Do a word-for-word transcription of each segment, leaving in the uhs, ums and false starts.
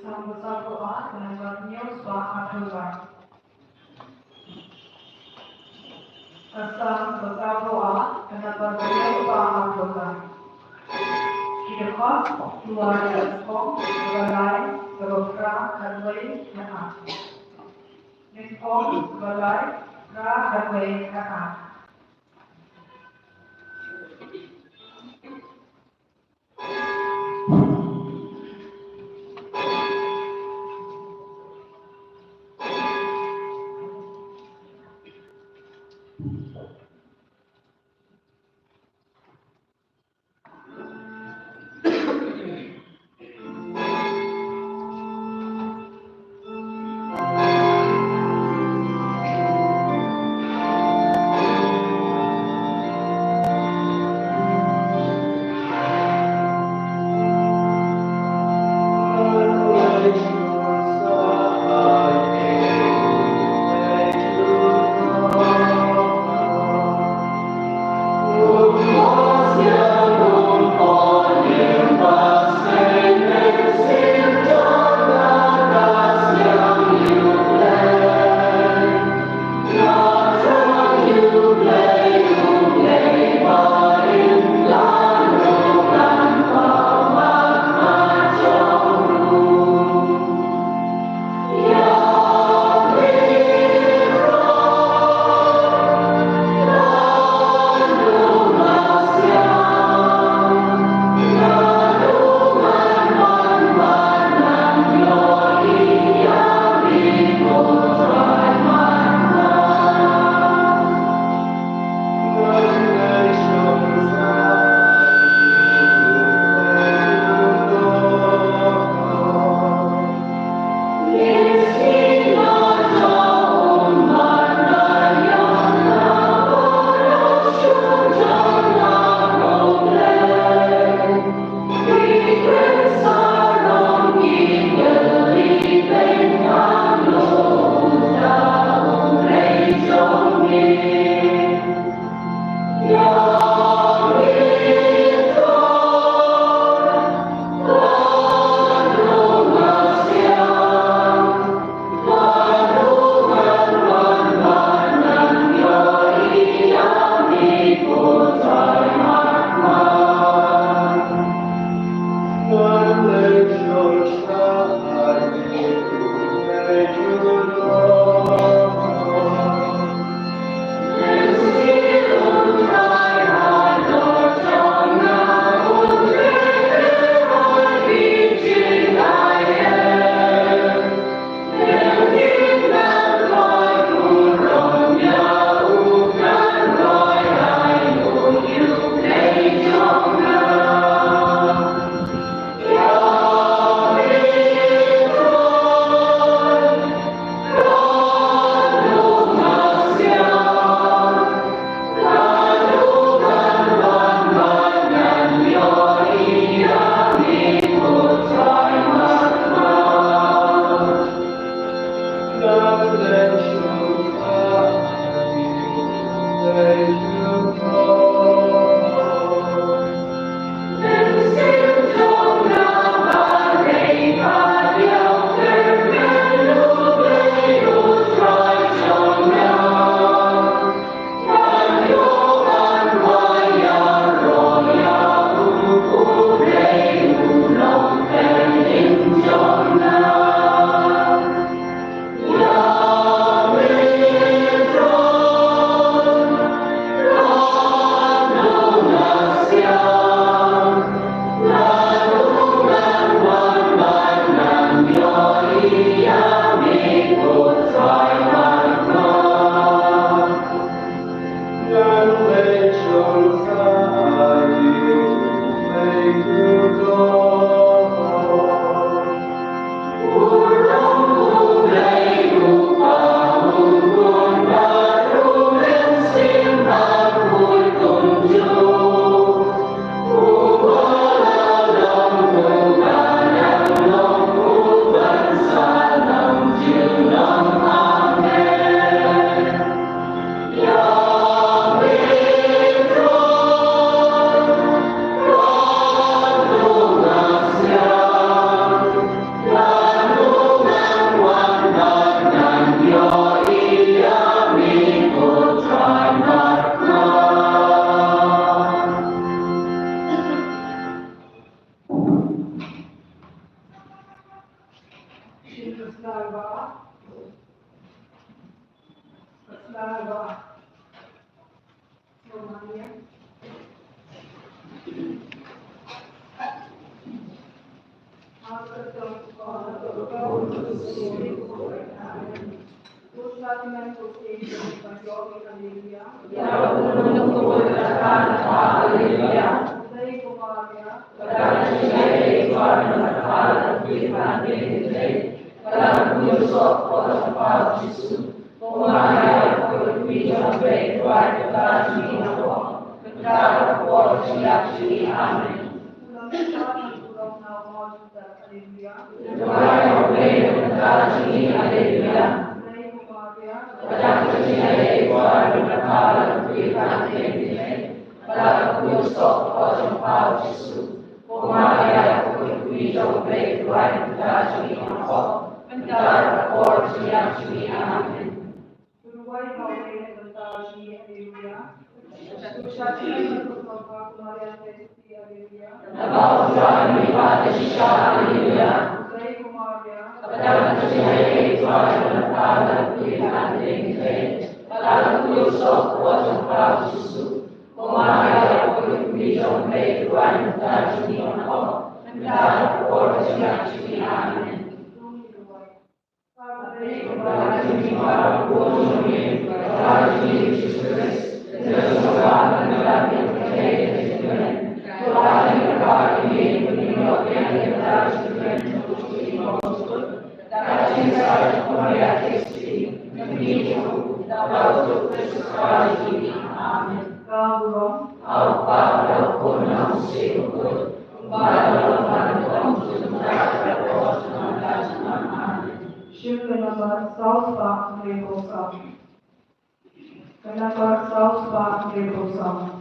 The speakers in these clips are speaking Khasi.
Ka sawphew ar, ka nambar hynñiew spah arphew lai. Ka sawphew ar, ka nambar hynñiew spah arphew lai. Ki dkhot, ki wai, ka nyngkong, kaba lai, kaba phra, khatwei, khatar. Nyngkong, kaba lai, phra, khatwei, khatar. Shim ka nambar saw spah hynriew phew saw. Ka nambar saw spah hynriew phew saw.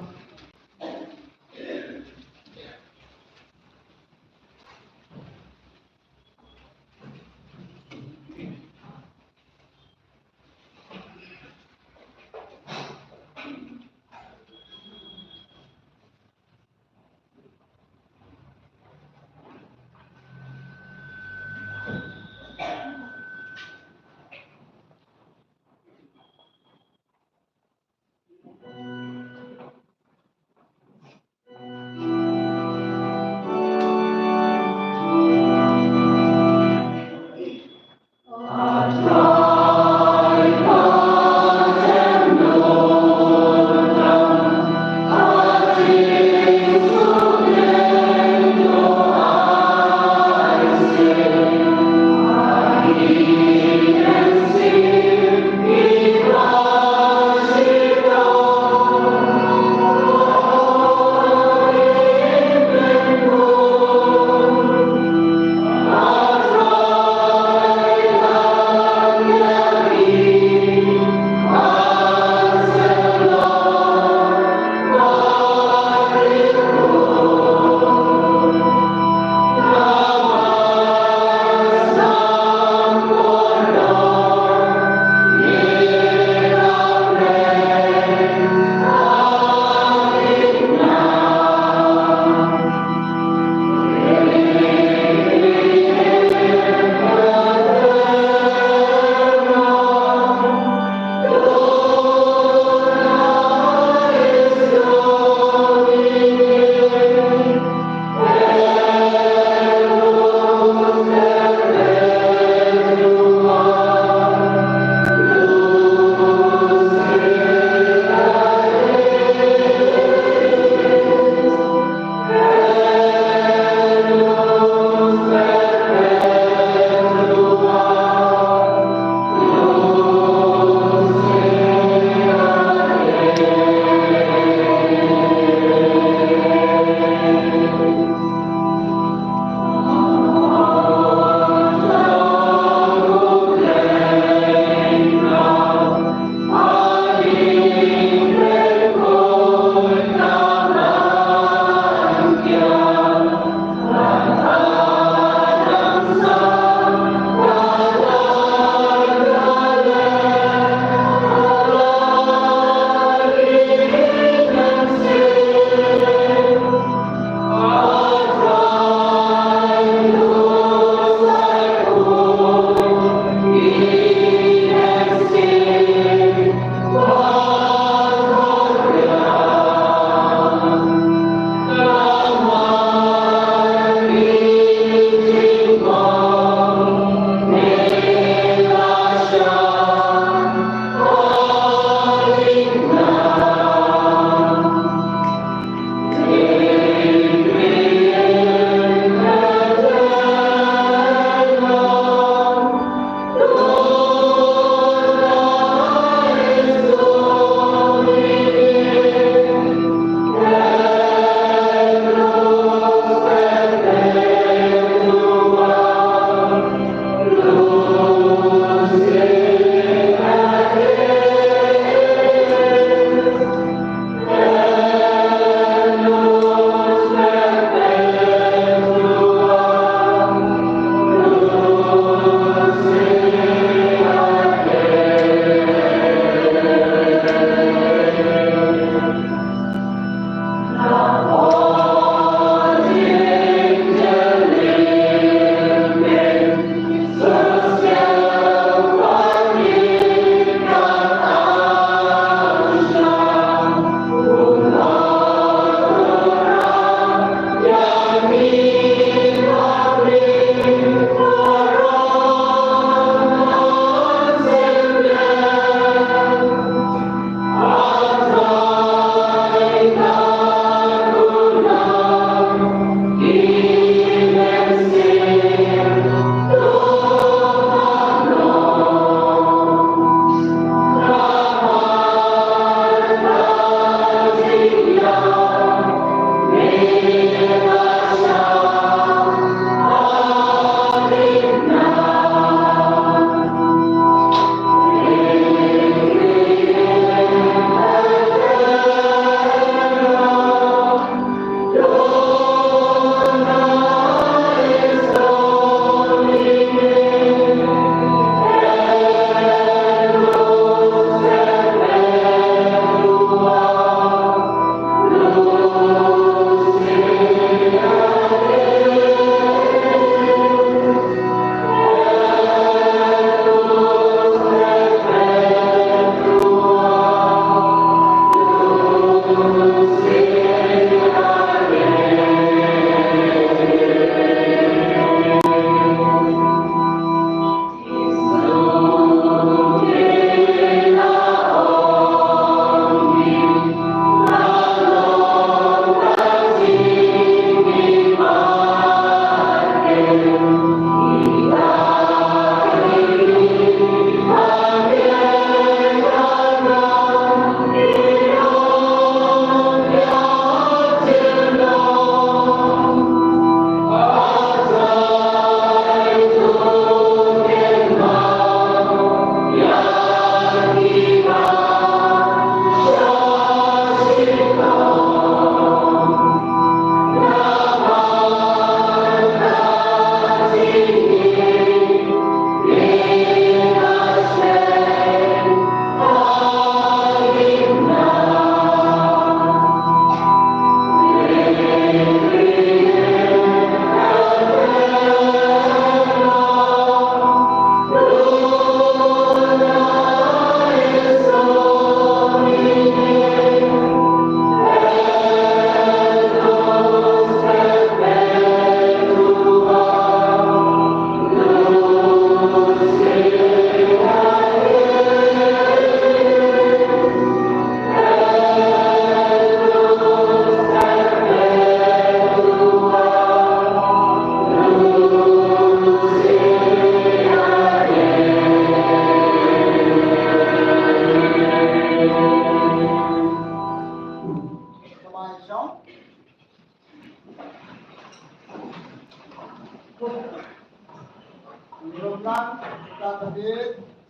Ngi ïa pyrshang, ka dei,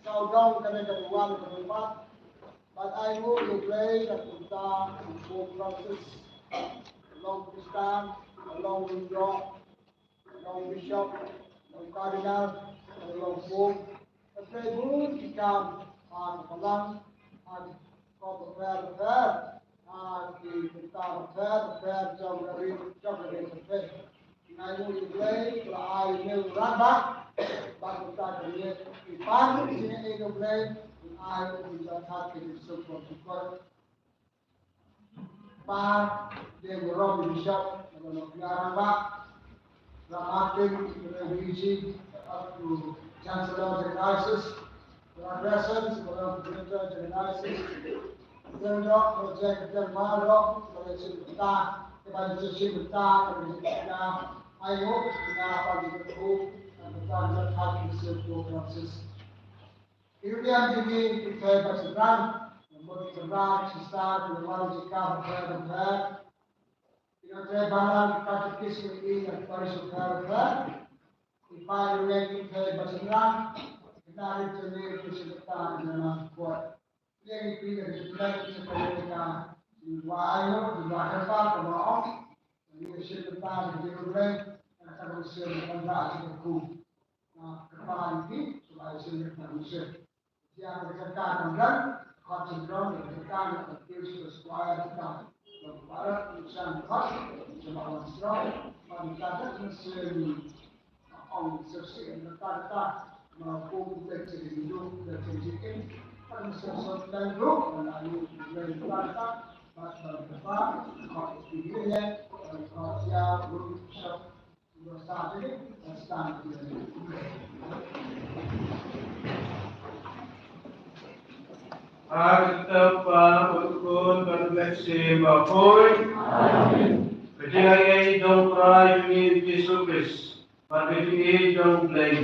sawdong kane ka duwan ka duwan. Bad ai nguh ïa U Blei da ka bynta u Pope Francis. Long Khristan, long Lyngdoh, long Bishop, long Cardinal, long Pope. Ka trei bun ki kam ha ka balang, ha ki kop bapher bapher, ha ki bynta bapher bapher jong ka ri, jong ka ri bapher. Ngi ai nguh ïa U Blei ba la ai ïa u rangbah bad uta ka ïeit, ki pan ki jingïeit U Blei, ngi ai ïa u rangbah ka jingsuk bad jingkoit. Ba dei u Reverend Bishop, u rangbah, Reverend Martin, u Reverend Luigi, u Chancellor of the Diocese, Reverend Presence, u Reverend Director of the Diocese, Reverend Doc, Reverend Jack, Reverend Maro, Reverend Shin Bata, Evangelist Shin Bata, Reverend Jessica, ai nguh ïa phi, Reverend Hu, Reverend Doctor Francis, Reverend Francis. Ki ruh ki ïam jong ngi ki kynthei bad shynrang, ki mut ki kynrad, ki sister, ki nongwan jong ka bapher bapher. Ki nongtrei balang, ki katekist, ki nongïalam parish bapher bapher. Ki paid ruh ki kynthei bad shynrang, ki nongïalam jong ngi ki shu bynta ki nongïalam kot. Ïa ngi phi ka jingkmen sha ka ïing ka, jingduwai ïa u, jingduwai kyrpad ka ba ong. Ngi shu bynta ki jingkmen, ka ka mynsiem ka ban rah jingkyrkhu. Na ka kyrpad ïa ki, shu ai sien ïa ka mynsiem. Ïa ka jaka ka dang, ka jingkmen ka jaka ka jingkmen ka square ka. Ka barat ka jingkmen ka jingkmen ka jingkmen. Ong syrsi ka kata kata ma kum ka jingduk ka jingim. Kan syrsi kan duk kan ayu kan kata kata. Bad kan kata ka jingim ya kan ka ya rum syrsi. Ha ka kyrteng u Kpa bad u Khun bad u Mynsiem Bakhuid. Amen. Ka jingaiei jong u Trai jong ngi u Jisu Khrist bad ka jingïeit jong U Blei,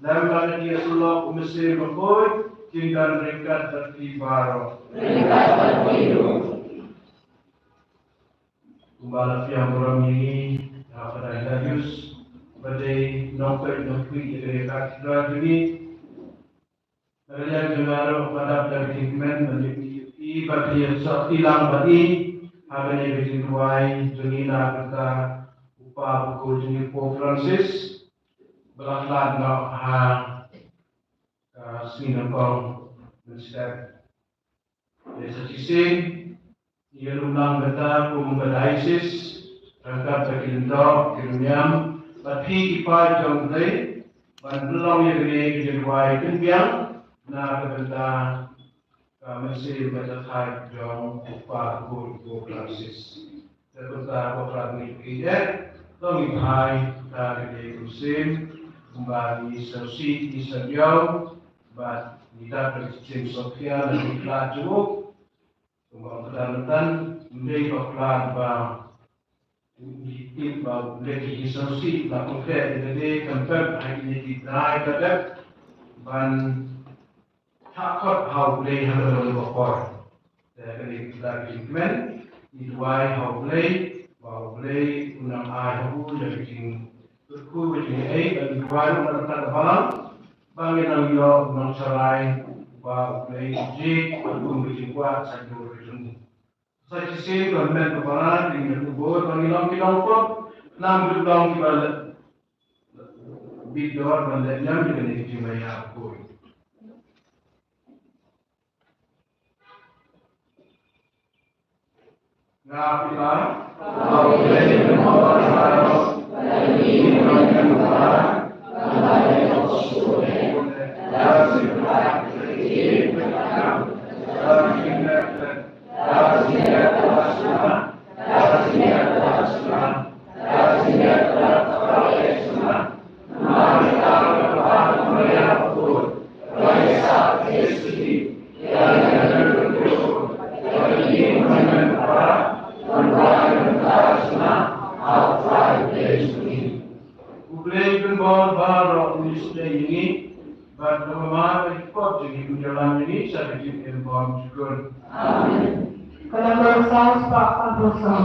lem bad ka jingïasyllok u Mynsiem Bakhuid, kin don ryngkat bad phi baroh. Ryngkat bad phi ruh. Kumba la pdiang burom ïa ngi, ha u Father Hilarius, ba dei nongpeit nongpeit ïa kane ka katedral jong ngi. Ka liang jong nga ruh nga dap da ka jingkmen ban ïa phi, ba phi ïa sah phi lang bad ngi ha kane ka jingduwai jong ngi na ka bynta u Kpa u Khun jong ngi u Pope Francis, ba la khlad noh ha ka sngi nyngkong mynstep. Te sa shisien ngi ïalum lang bynta kum ka diocese, ryngkat bad ki lyngdoh, ki rynïam, bad phi ki paid jong U Blei, ban pynlong ïa kane ka jingduwai pynbiang na ka bynta ka mynsiem bad ka khaid jong u Kpa u Khun u Pope Francis. Te kumta ko Kpa ngi ki eh, to ngi bhai ta ka dei kum sien, kumba ngi sngewsih ngi sngewdiaw, bad ngi dap ka Saint Sophia na ngi khlad jong u, kumba ong ka dang mynta, ym dei ba khlad ba ngi tip ba u leh ki sngewsih ba u leh ïa ka dei kan pep ha kine ki dai ka dep ban Thah khot ha U Blei ha ka long ka por. Te kane ka jingkmen, ngi duwai ha U Blei, ba U Blei un nang ai ha u ïa ka jingkyrkhu ka jingaiei, bad ngi duwai ruh na ka bynta ka balang, ba ngin nang ïoh u nongsharai, ba U Blei u jied, kum ka jingkwah sa jur ka jong u. Sa shisien ba men ka para, ngi ïa kubur, ba ngin long ki nongpop, nang ba long kiba leh, bit dor, ban leh ñiam, ïa kane ka jingmaya khuid. Nga phi ba. U Blei u pynbor baroh u isynei ïa ngi, bad u mad ïa ki kot jong ngi, u ïalam ïa ngi sha ka jingim bymjukut. Amen. Ka number saw spah arphew saw.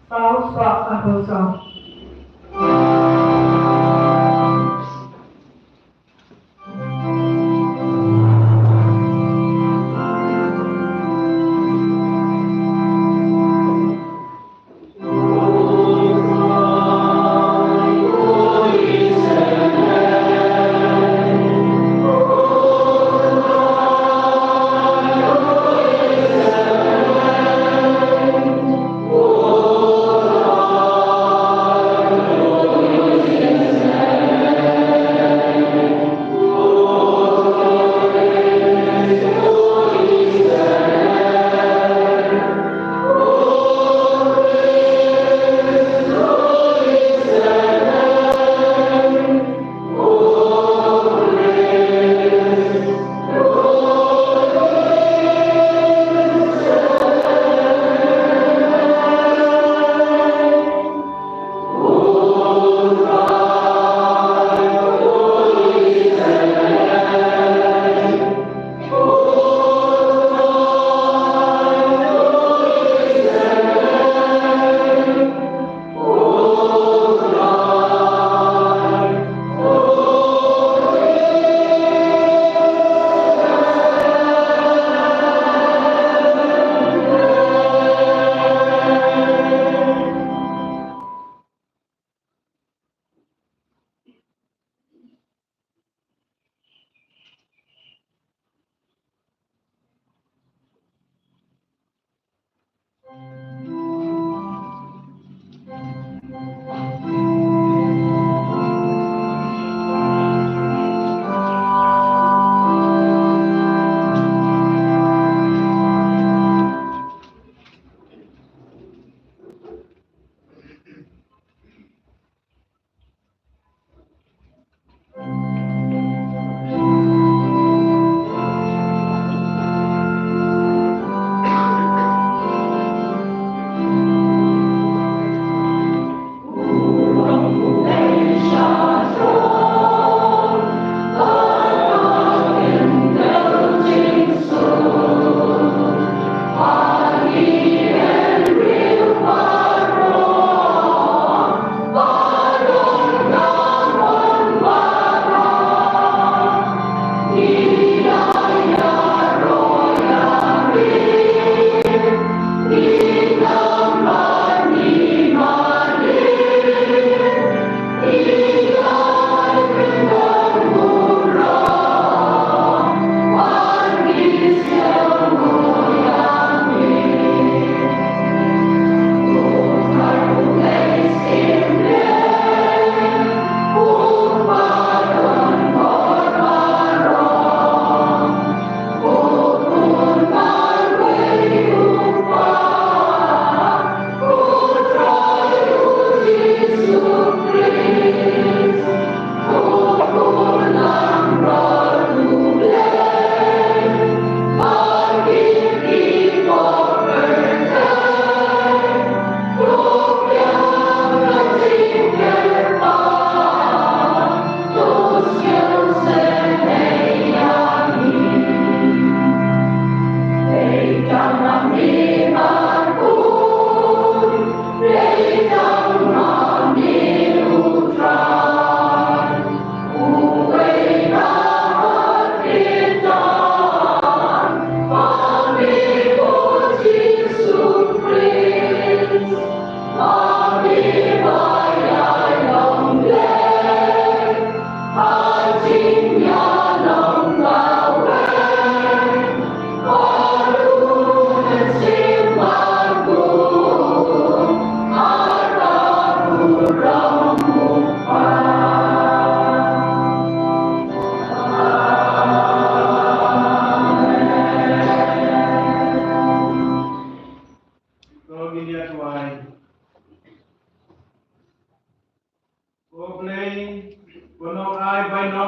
Saw spah arphew saw.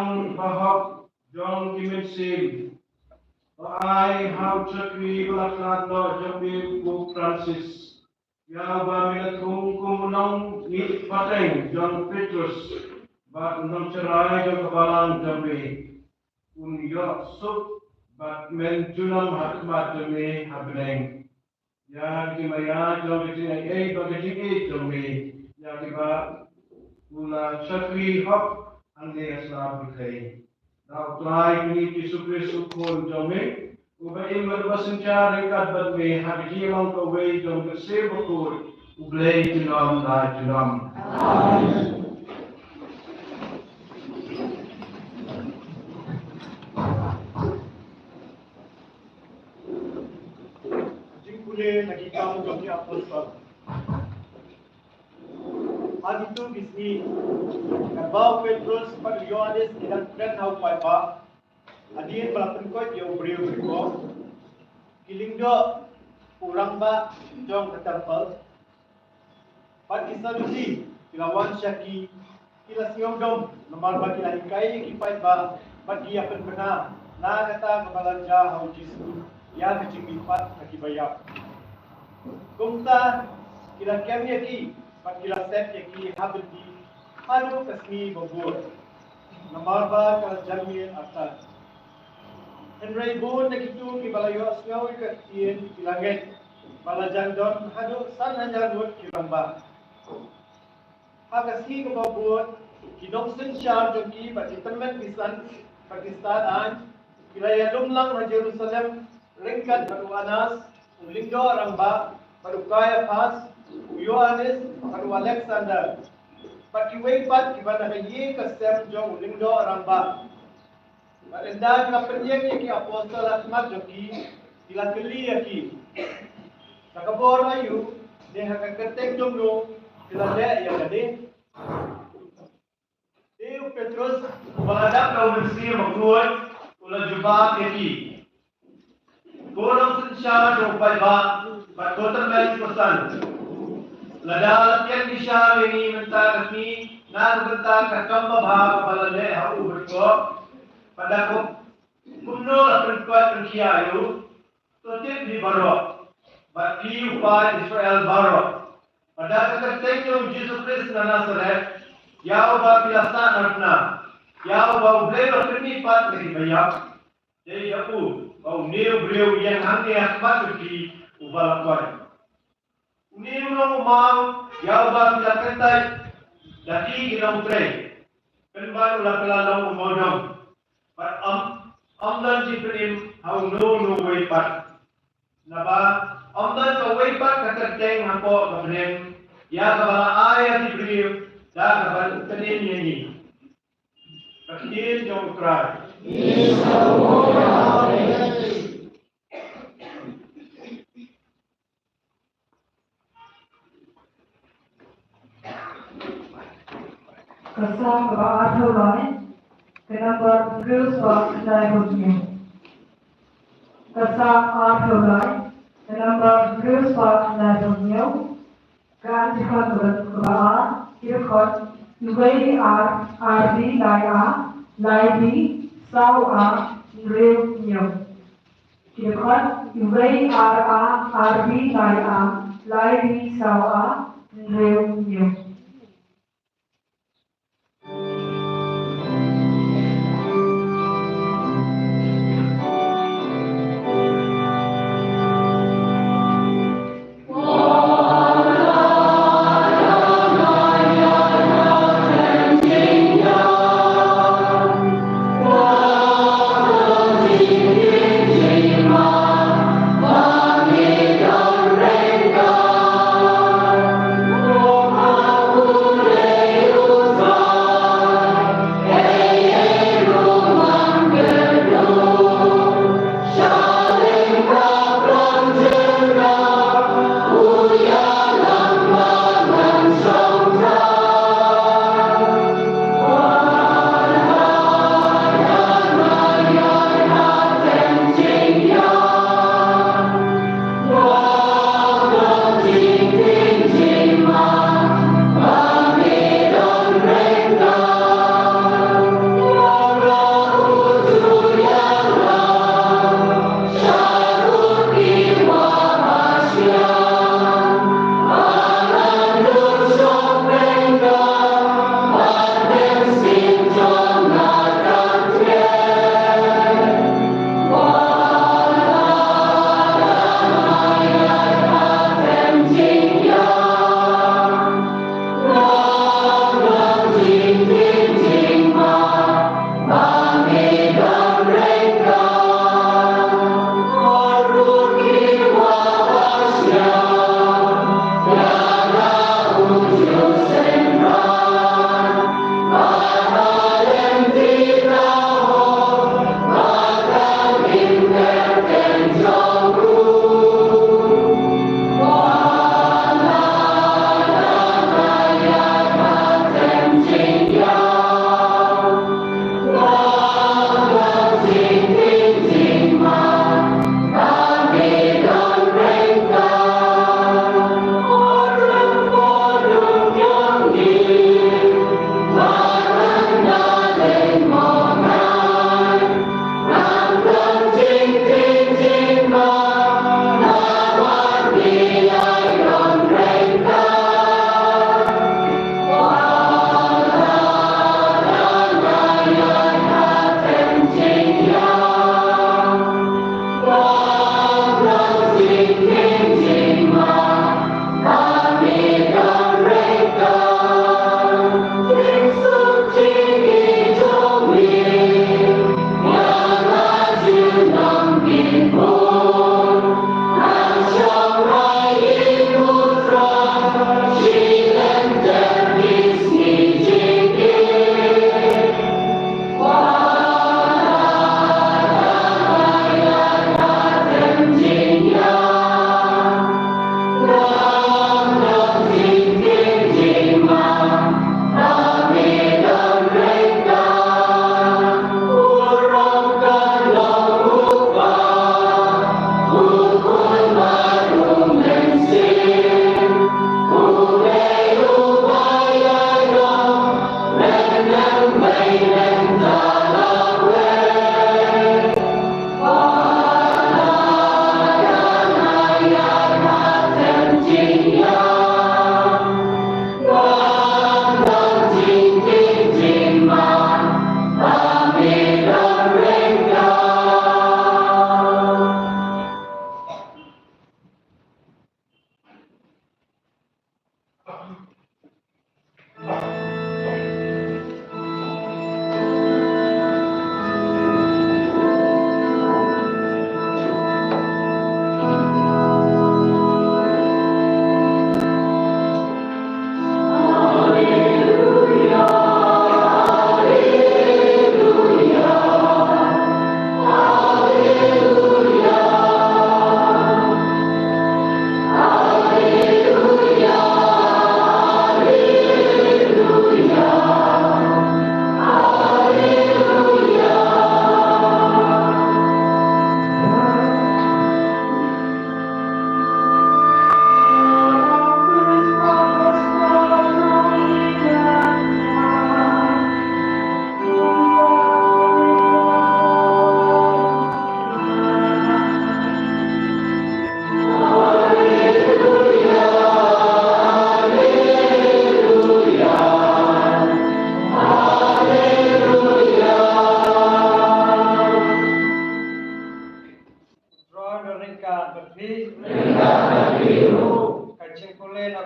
Bahok jong ki mynsiem. Ba ai ha u shakri ba la khlad noh jong me u Francis. Ïa uba me la thung kum u nongmihpateng jong u Petrus bad u nongtharai jong ka balang jong me. Un ïoh suk bad men junom ha khmat jong me ha bneng. Ïa ki maïa jong ka jingaiei bad ka jingïeit jong me, ïa kiba u la shakri hok hangne ha sla pyrthei. Da U Trai kane Jisu Khrist u Khun jong me, uba im bad uba synshar ryngkat bad me ha ka jinglong kawei jong ka Ksiew Bakhuid, U Blei junom la junom. Amen. Jingpule na ki Kam jong ki Apostol. Ha kito ki sngi, katba u Petrus bad u Ïoannis ki dang kren ha u paidbah, hadien ba la pynkoit ïa u briew barim, ki lyngdoh u rangbah jong ka templ bad ki Sadusi ki la wan sha ki, ki la sngewdom namar ba ki la hikai ïa ki paidbah bad ki ïapynbna na kata kaba la jia ha u Jisu ïa ka jingmihpat ha kiba ïap. Kumta ki la kem ïa ki bad ki la set ïa ki ha byndi haduh ka sngi ba bud, namar ba ka la jan miet artat. Hynrei bun na kito kiba la ïohsngew ïa ka ktien ki la ngeit, ba la jan don haduh san hajar ngut ki rangbah. Ha ka sngi kaba bud, ki nongsynshar jong ki bad ki tymmen ki san bad ki stad aiñ ki la ïalum lang ha Jerusalem ryngkat bad u Annas u lyngdoh rangbah, bad u Kaiaphas, u Ïoannis bad u Aleksander, bad kiwei pat kiba na ka ïing ka sem jong u lyngdoh rangbah. Bad ynda ki la pynïeng ïa ki apostol ha khmat jong ki, ki la kylli ïa ki, sa ka bor aïu ne ha ka kyrteng jong no phi la leh ïa kane? Te u Petrus uba la dap da u Mynsiem Bakhuid u la jubab ïa ki, ko nongsynshar jong u paidbah bad ko tymmen ko san, lada la pdiang bishar ïa ngi mynta ka sngi na ka bynta ka kam babha kaba la leh ha u barim, bad da kumno la pynkoit pynkhia ïa u, to tip hi baroh, bad phi u paid Israel baroh, ba da ka kyrteng jong u Jisu Khrist na Nasareth, ïa uba phi la sahnarphna, ïa uba U Blei u la pynmihpat na kiba ïap, dei ïa u ba une u briew u ïeng hangne ha khmat jong phi uba la koit. Une u long u maw ïa uba phi la kyntait da ki ki nongtrei, pynban u la kylla long u mawdong. Bad ym, ym don jingpynim ha uno uno uwei pat. Naba ym don kawei pat ka kyrteng hapoh ka bneng ïa kaba la ai ïa ki briew da kaba pynim ïa ngi. Ka ktien jong U Trai. Ka Salm kaba arphew lai, ka number hynriew spah laiphew hynñiew. Ka Salm arphew lai, ka number hynriew spah laiphew hynñiew. Ka dkhot kaba, kaba ar, ki dkhot uwei ar, arbi lai a, laibi saw a, hynriew hynñiew. Ki dkhot uwei ar a, arbi lai a, laibi saw a, hynriew hynñiew.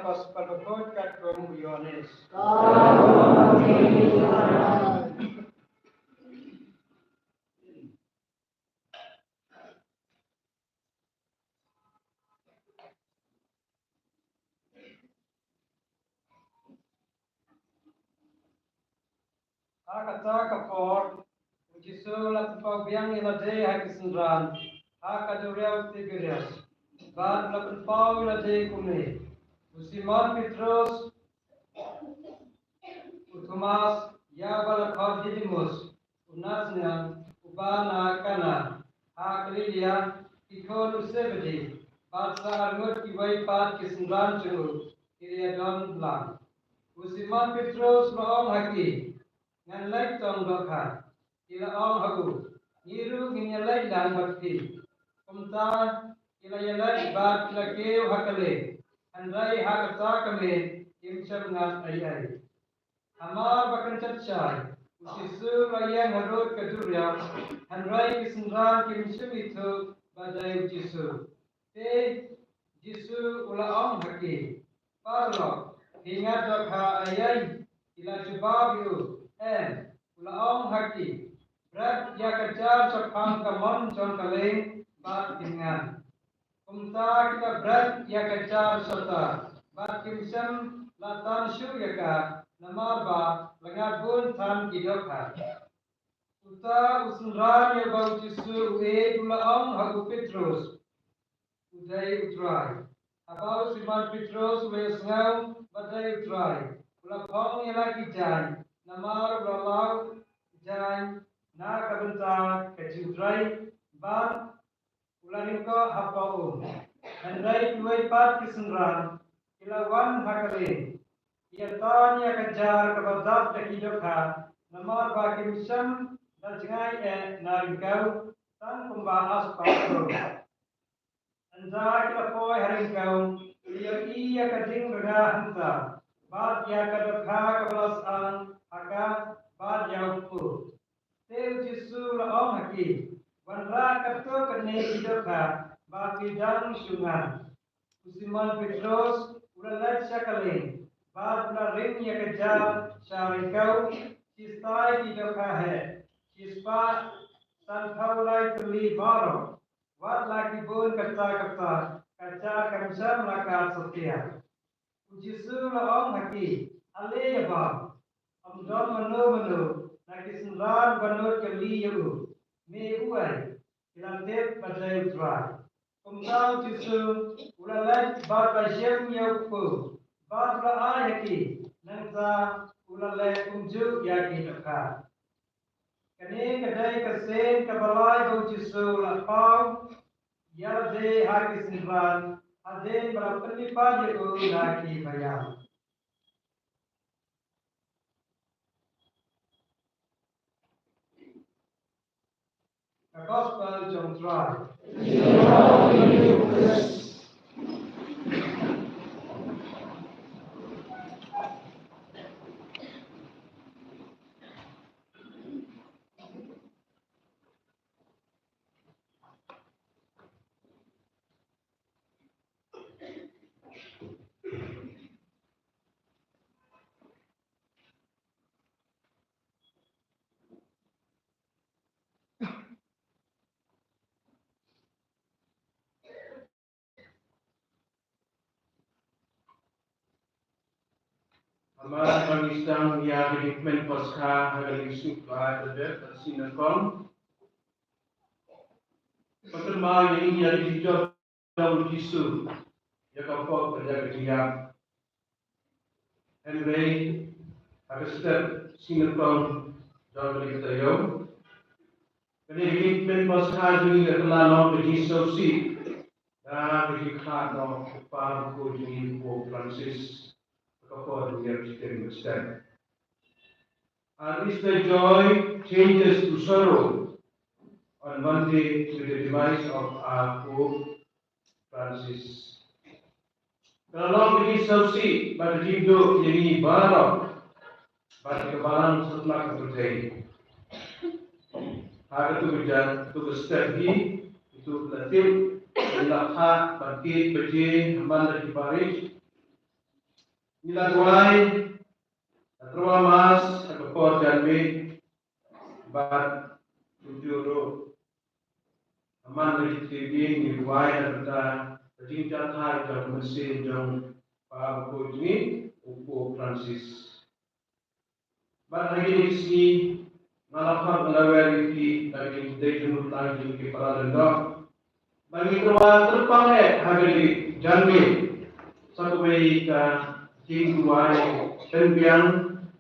Gospel bakhuid katkum u Ïoannis. Ha kata ka por, u Jisu u la pynpaw biang ïa lade ha ki synran ha ka duriaw Tiberias, bad u la pynpaw ïa lade kumne: U Simon Petros, u Thomas, ïa ba la khot Didimus, u Nathanael uba na Kana ha Galilea, ki khun u Sebedi, bad sa arngut kiwei pat ki synran jong u, ki la ïadon lang. U Simon Petros u la ong ha ki: Ngan leit tong dohkha. Ki la ong ha u: Ngi ruh ngin ïaleit lang bad phi. Kumta ki la ïaleit bad ki la kiew ha ka lieng, hynrei ha kata ka miet kim shym ngat ei ei. Hamar ba kynjat shai, u Jisu u la ïeng harud ka duriaw, hynrei ki synran kim shym ithuh ba dei u Jisu. Te u Jisu u la ong ha ki: Paralok, phi ngat dohkha ei ei? Ki la jubab ïa u: Em. U la ong ha ki: Bret ïa ka jar shaphang ka mon jong ka lieng bad phin ngan. Kumta ki la bret ïa ka jar shata, bad kim shym la tan shuh ïa ka, namar ba la ngat bun than ki dohkha. Uta u synran ïa uba u Jisu u ïeit u la ong ha u Petros: U dei u Trai. Haba u Simon Petros u la ïohsngew ba dei u Trai, u la phong ïa la ki jaiñ, namar u la law jaiñ na ka bynta ka jingtrei, bad u la lyngkot hapoh um. Hynrei kiwei pat ki synran ki la wan ha ka lieng, ki ïatan ïa ka jar kaba dap da ki dohkha, namar ba kim shym la jngai eh na ryngkew, tang kumba aspaw. Ynda ki la poi ha ryngkew, ki la ïohi ïa ka jingrnga hangta, bad ïa ka dohkha kaba la sah ha ka, bad ïa u kpu. Te u Jisu u la ong ha ki: Wanrah katto katne ki dohkha ba phi dang shu ngan. U Simon Petros u la leit sha ka lieng, bad u la ring ïa ka jar sha ryngkew, shistai ki dohkha heh, shispah sanphew lai tylli baroh. Wat la ki bun katta katta, ka jar kam shym la kad satia. U Jisu u la ong ha ki: Ale ïa bam. Ym don mano mano na ki synran ba nud kylli ïa u: Me uei? Ki la tip ba dei u Trai. Kumta u Jisu u la leit bad la shim ïa u kpu, bad u la ai ha ki. Nangta u la leh kumjuh ïa ki dohkha. Kane ka dei ka sien kaba lai ba u Jisu u la paw ïa lade ha ki synran, hadien ba la pynlipad ïa u na ki baïap. Ka Gospel jong u Trai. Namar ba ngi sdang ïa ka jingkmen Paskha ha ka lieng suk ba ha ka dep ka sien nyngkong. Ba kynmaw ïa ngi ïa ka jingjop jong u Jisu ïa ka pop bad ïa ka jingïap. Hynrei ha ka step sien nyngkong jong kane ka taïew, kane ka jingkmen Paskha jong ngi ka la long ka jingsngewsih da ka jingkhlad noh u Kpa u Kpa jong ngi u Pope Francis ha ka por jong ngi ha ka step. And Easter joy changes to sorrow on Monday with the demise of our Pope Francis. Ka la long ka jingsngewsih bad ka jingduh ïa ngi baroh bad ïa ka balang satlak ka pyrthei. Ha katto ka jait, katto ka step hi, kito ki la tip, ki la phah bad ki baje ha man la ki parish. Ngi la duwai, la tyrwa Mass ha ka por janmiet, bad kumjuh ruh ha man ka jingthied ngi duwai na ka bynta ka jingjahthait jong ka mynsiem jong u Kpa Bakhuid jong ngi, u Pope Francis. Bad ha kine ki sngi nga la phah, nga la wer ïa phi da ki dei jingmut lang jong ki para lyngdoh. Ba ngi tyrwa kyrpang eh ha kane ka janmiet sa kawei ka jingduwai pynbiang,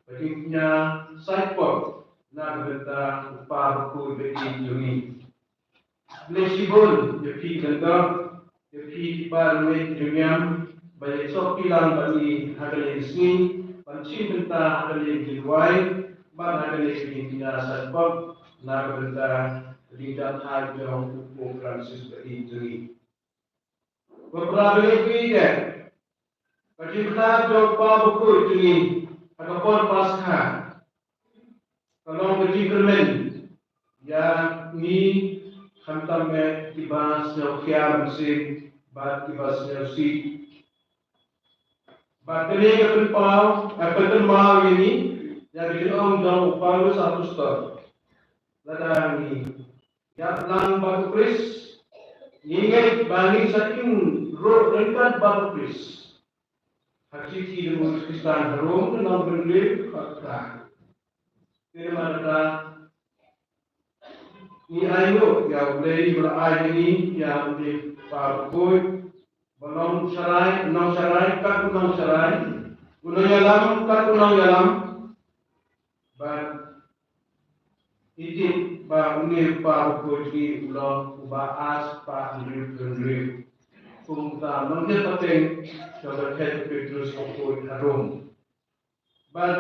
ka jingkñia saitpop na ka bynta u Kpa Bakhuid ba ïeit jong ngi. Khublei shibun ïa phi lyngdoh, ïa phi ki para, ïa phi ki jingïam ba ïa sop phi lang bad ngi ha kane ka sngi ban shim bynta ha kane ka jingduwai bad ha kane ka jingkñia saitpop na ka bynta ka jingjahthait jong u Pope Francis ba ïeit jong ngi. Ko para bangeit, ka jingkhlad jong u Kpa Bakhuid jong ngi ha ka por Paskha ka long ka jingkyrmen ïa ngi, khamtam eh kiba sngewkhia mynsiem bad kiba sngewsih. Bad kane ka pynpaw, ka pynkynmaw ïa ngi ïa ka jingong jong u Paulus Apostol. Lada ngi ïalang bad u Khrist, ngi ngeit ba ngi sa im ruh ryngkat bad u Khrist ha ka shithi jong u Khristan ha Rom, lynnong hynriew, dkhot khatphra. Te namar kata ngi ainguh ïa U Blei ba la ai ïa ngi ïa une u Kpa Bakhuid ba long sharai, nongshai kat u nongsharai, u nongïalam kat u nongïalam. Bad ngi tip ba une u Kpa Bakhuid jong ngi u long uba ar spah hynriew hynriew, kumta nonghiar pateng jong ka khet u Petrus Bakhuid ha Rom. Bad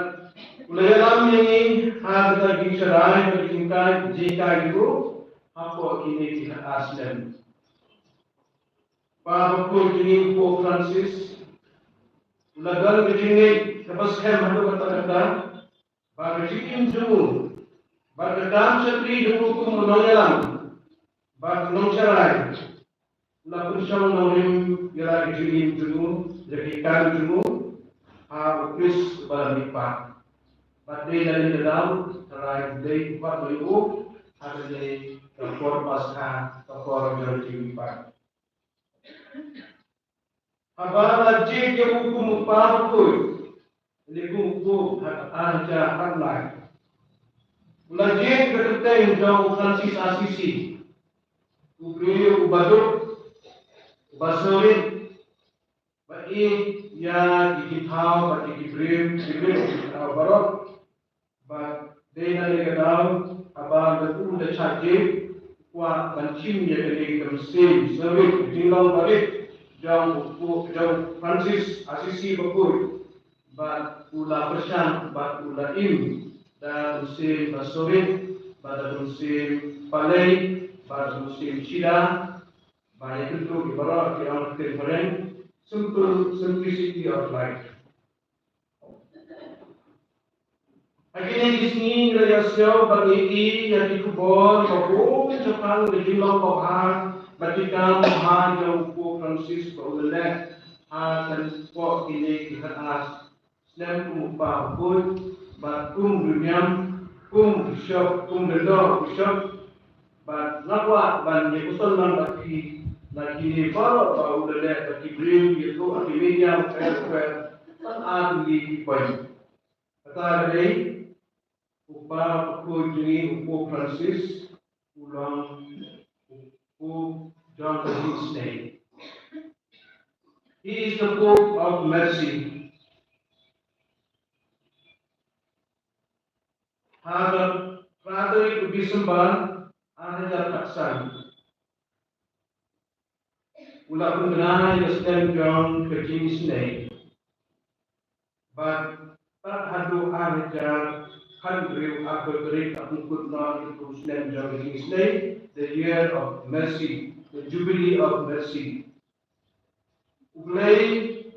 u la ïalam ïa ngi ha kata ka jingsharai, ka jinghikai, jinghikai jong u hapoh kine ki khatar snem. Kpa Bakhuid jong ngi u Pope Francis u la don ka jingngeit kaba skhem haduh katta katta ba ka jingim jong u, ba ka kam shakri jong u kum u nongïalam, ba u nongsharai u la pynshong nongrim ïa la ka jingim jong u, ïa ki kam jong u ha u Khrist uba la mihpat. Bad dei na kane ka daw tharai U Blei u kwah ïa u ha kane ka por Paskha, ka por jong ka jingmihpat. Haba la jied ïa u kum u Kpa Bakhuid, lane kum u Pope ha ka ar hajar arphew lai, u la jied ha ka kyrteng jong u Francis Assisi, u briew uba duk, uba sawrit, ba ïeit ïa ki jingthaw bad ïa ki briew, ki briew ki jingthaw baroh. Bad dei na kane ka daw, haba u la shah jied, u kwah ban shim ïa kane ka mynsiem sawrit, ka jinglong barit jong u, jong u Francis Assisi Bakhuid. Bad u la pyrshang bad u la im da ka mynsiem ba sawrit, bad da ka mynsiem palei, bad da ka mynsiem shida, ba ïa kyntu ïa baroh ki ong ha ka ktien phareng, simple, simplicity of life. Ha kine ki sngi ngi la ïohsngew bad ngi ïohi ïa ki khubor ba bun shaphang ka jinglong babha bad ki kam babha jong u Pope Francis ba u la leh ha kane, hapoh kine ki khatar snem kum u Kpa Bakhuid bad kum u briew niam, kum u bishop, kum u lyngdoh bishop. Bad nga kwah ban ïa pynshai lang bad phi na kine baroh ba u la leh, bad ki briew ïathuh ha ki media, kper kper, tang ar tylli ki point. Kata ka dei, u Kpa Bakhuid jong ngi u Pope Francis u long u Pope jong ka jingisynei. He is the Pope of Mercy. Ha ka phra tarik u December ar hajar khatsan u la pynbna ïa ka snem jong ka jingisynei. Bad tad haduh ar hajar khathynriew, arphew tarik, la pynkut noh ïa ka snem jong ka jingisynei, the year of mercy, the jubilee of mercy. U Blei